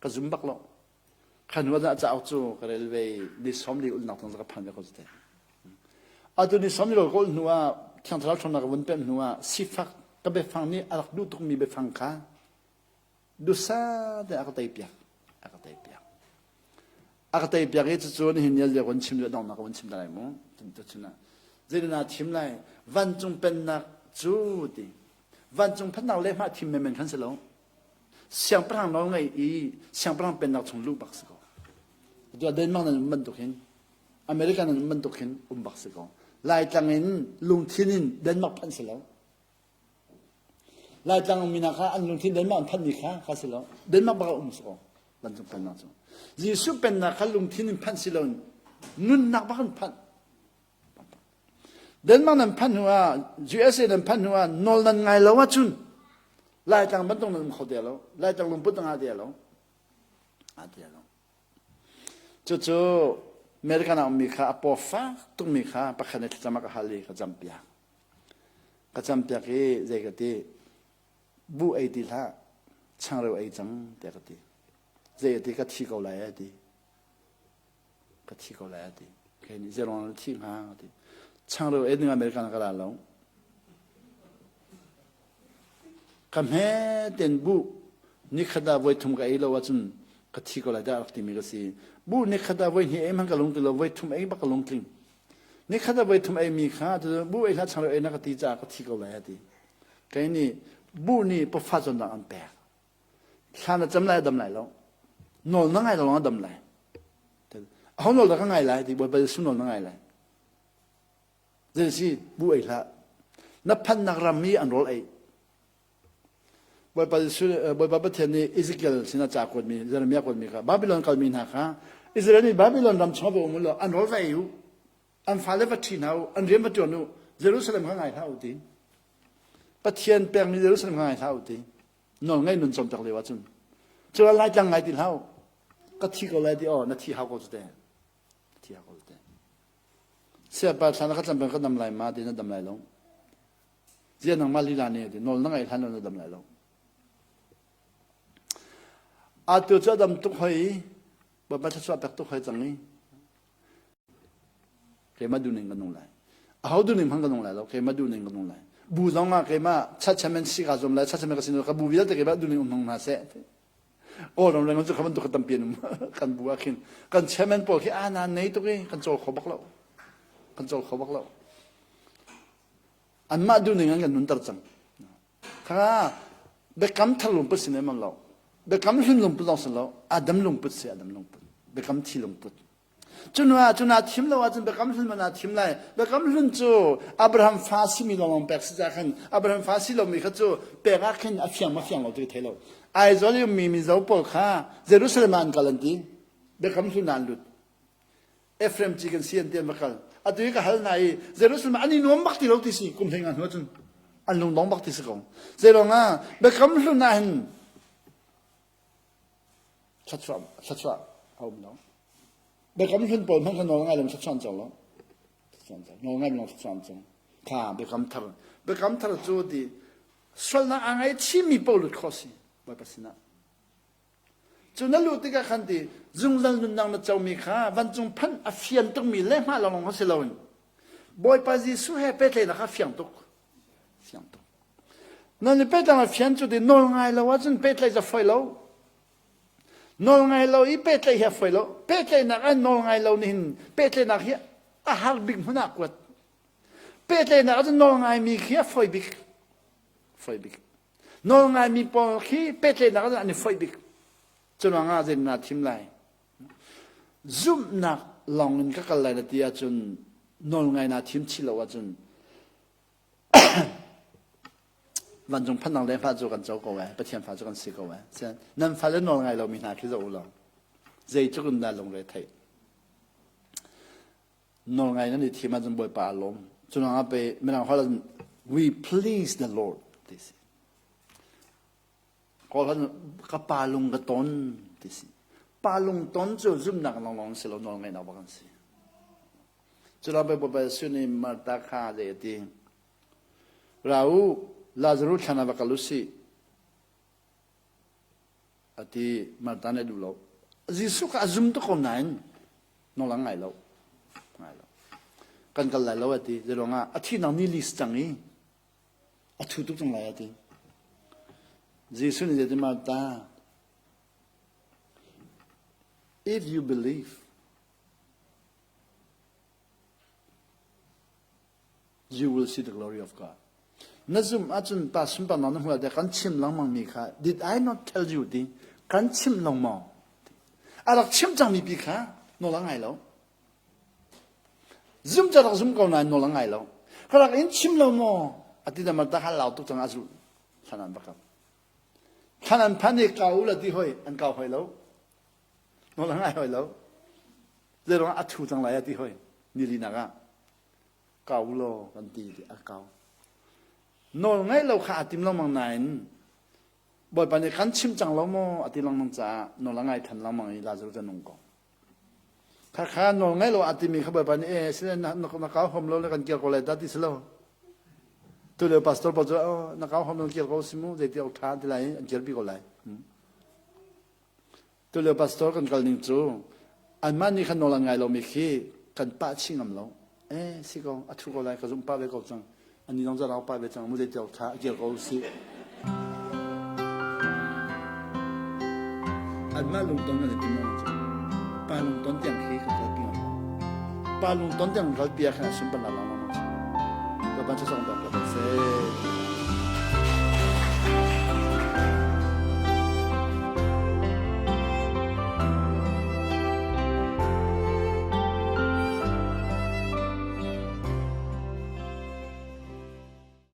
Ka zum bak lo. Kha hnu ah cauk cu ka rel ve i ni 40 ulnak tang ka phan ve ko te. Atu ni 40 ka ul hnu ah Thiang Thlarau ṭhawnnak ka vun pemh hnu ah sifak ka biafang nih a rak duh tukmi biafang kha dusa te a ka tei piak. A ka tei piak. A ka tei piak i cucu nihin ni lio kan chim le donghnak ka vun chim lai mu. Tuchun ah zeidah thim lai vancung pennak cu ti vancung phannak le hmah thim menmen khan si lo Siangpahrang nawl ngei i siangpahrang pennak chung luh bak si ko. Atu ah Denmark nan um bantuk hin America nan um bantuk hin um bak si ko. Laitlang in lungthin in Denmark phanh si lo. Laitlang ummi hna kha an lungthin Denmark an phanhmi kha kha si lo. Denmark bak ah um si ko. Vancung pennak cu. Jesuh pennak kha lungthin in phanh si lo in nunnak bak in phanh. Denmark nan phanh hnu ah USA nan phanh hnu ah nawl nan ngai lo ahcun Laitlang bantuk nan um kho te lo. Laitlang lungput na ngah te lo. Ah te lo. Cucu American ah ummi kha a paw fak tukmi kha pakhat nih thlacam a ka hal i ka campiak. Ka campiak i zei ka ti bu ei ti hlah. Changreu ei cang tiah ka ti. Zei a ti ka thi ko lai a ti. Ka thi ko lai a ti. Kei nih zeiruang na thi hnga a ti. Changreu ei ding American ka ra lo. Ka hme ten bu nikhat ah voi thum ka ei lo ahcun ka thi ko lai dah rak timi ka si. Bu nikhat ah voi hnih ei hmanh ka lung ti lo, voi thum ei bak ka lungtling. Nikhat ah voi thum ei mi kha bu ei hlah changreu ei na ka ti caah ka thi ko lai a ti. Kei nih bu nih pafa cawnnak an pek. Thla na cam lai a dam lai lo. Nawl na ngai lo lawng a dam lai. Aho nawl dah ka ngai lai ti Bawipa Jesuh nawl na ngai lai. Zei si bu ei hlah. Na phannak ram i an rawl ei. Bawipa Jesuh Bawipa Pathian nih Ezekiel sinah ca kuatmi Jeremiah kuatmi kha Babylon kalmi hna kha Israel nih Babylon ram chung va um u law an rawl va ei u. An fale va ṭhi hna u, an rian va ṭuan u, Jerusalem kha ngai hlah u ti. Pathian pekmi Jerusalem kha ngai hlah u ti. Nawl ngai nun cawmpiak lio ahcun cu Laitlang ngai ti hlah u. Ka thi ko lai ti aw na thi hau ko cu te. Thi hau ko cu te. Siapa thla na ka cam peng ka dam lai ma ti na dam lai lo. Zia nangmah lila nih ti nawl na ngaih hlan na dam lai lo. Atu cu a dam tuk hoi, Bawipa thluachuah pek tuk hoi cang i keimah duhning ka nung lai. Aho duhning hmanh ka nung lai lo, keimah duhning ka nung lai. Bu zong ah keimah chachamen si ka zuam lai, chachamen ka sin ka bu vialte keimah duhning um hmang hna seh. Kawlram leng cu kha bantuk kha tampi an um. Kan bu ah khin kan chairman pawl khi ana nei tuk i kan cawl kho bak lo. Kan cawl kho bak lo. Anmah duhning an kan nunter cang. Kha biakam thar lungput si men lo. Biakam hlun lungput zong si lo. Adam lungput si Adam lungput. Biakam thi lungput. Cunah cunah thim lo ahcun biakam hlun man ah thim lai. Biakam hlun cu Abraham fa simi lawnglawng pek si cah khan Abraham fa si lomi kha cu pek ah khin a fiang ma fiang lo ti thei lo. Aizawl i ummi Mizo pawl kha Jerusalem ah an kal an ti. Biakam hlun ah an lut. Ephraim ci kan si an ti an va kal. Atu i ka hal hna i Jerusalem ah an i nuam bak ti lo ti si kum hlei nga hnu ahcun an lungdong bak ti si ko. Zeiruang ah biakam hlun ah hin thluachuah thluachuah a um lo. Biakam hlun pawl hmanh kha nawl ngai lo thluachuah an co lo. Nawl ngai lo thluachuah an co. Kha biakam thar. Biakam thar cu ti sualnak a ngei chimmi paoh lut khawh si Bawipa sinah. Cu na luh tikah khan ti zungzal nunnak na comi kha vancung phanh a fian tukmi lehhmah lawng kha si loin Bawipa Jesuh he pehtlaihnak kha fiang tuk. Fiang tuk. Nan i pehtlaihnak fian cu ti nawl ngai lo ahcun pehtlaih cu fawi lo. Nawl ngai lo i pehtlaih hi a fawi lo. Pehtlaihnak ah nawl ngai lo nih hin pehtlaihnak hi a har bik hmun ah kuat. Pehtlaihnak ahcun nawl ngaimi khi a fawi bik. Fawi bik. Nawl ngaimi pawl khi pehtlaihnak ah an i foih bik. Cu ruangah zeitin naa thim lai? Zumhnak lawng in ka kal lai na ti ahcun nawl ngai naa thim chih lo ahcun vancung phannak le fa cu kan co ko ai Pathian fa cu kan si ko ai nan fale nawl ngai lomi hna khi zoh u law zeitluk in dah lungre theih Nawlngai nan i thim ahcun Bawipa a lawm. Cu ruangah pei mirang holh ah we please the Lord ti si. Kawl holh ka pa lung ka ton ti si. Pa lung ton cu zumhnak lawnglawng si lo nawlngaihnak bak an si. Cu ruangah pei Bawipa Jesuh nih Martha kha zei a ti. Ra u, Lazarus thlan ah va kal u sih. A ti Martha nih a duh lo. Jesuh kha a zum tuk ko nain nawl an ngai lo. Ngai lo. Kan kal lai lo a ti. Zeiruangah a thihnak ni li si cang i a thu tuk cang lai a ti. Jesuh nih zeitin Martha if you believe you will see the glory of God. Na zumh ahcun pa sunparnak na hmuh lai kan chim lengmang mi kha did I not tell you ti kan chim lo maw? A rak chim cangmi pi kha nawl a ngai lo. Zum ca rak zum ko nain nawl a ngai lo. Ka rak in chim lo maw? A ti da marta hal lau tuk cang a zulh. Thlan an bakam. Thlan an phan i kau la ti hoi an kau hoi lo. Nawl a ngai hoi lo. Zeiruang a thu cang lai a ti hoi. Nili nak ah kau law kan ti ti a kau. Nawl ngaih lo kha a tim lengmang nain Bawipa nih kan chim cang lo maw a ti lengmang caah nawl a ngai than lengmang i Lazarus a nung ko. Kha kha nawl ngaih lo a timi kha Bawipa nih eh sile na, na, na kau hom lo le kan kir ko lai ta ti si lo. Tu lio pastor pawl cu oh, na kau hom lo kir ko si mu zeiti awk tha ti lai an kirpi ko lai. Hmm. Tulio pastor kan kal ning cu anmah nih khan nawl an ngai lomi khi kan pah chih ngam lo. Eh si ko a thu ko lai ka zumh pah ve ko cang. Ani zong zarau pah ve cang mu zei tiawk tha kir ko si. Anmah lungton kan i tim lo cu. Pa lungton tiang khi kan kalpi ngam lo. Pa lungton tiang kalpi ah khan a sunparnak lang lo. Bapan sasong bak.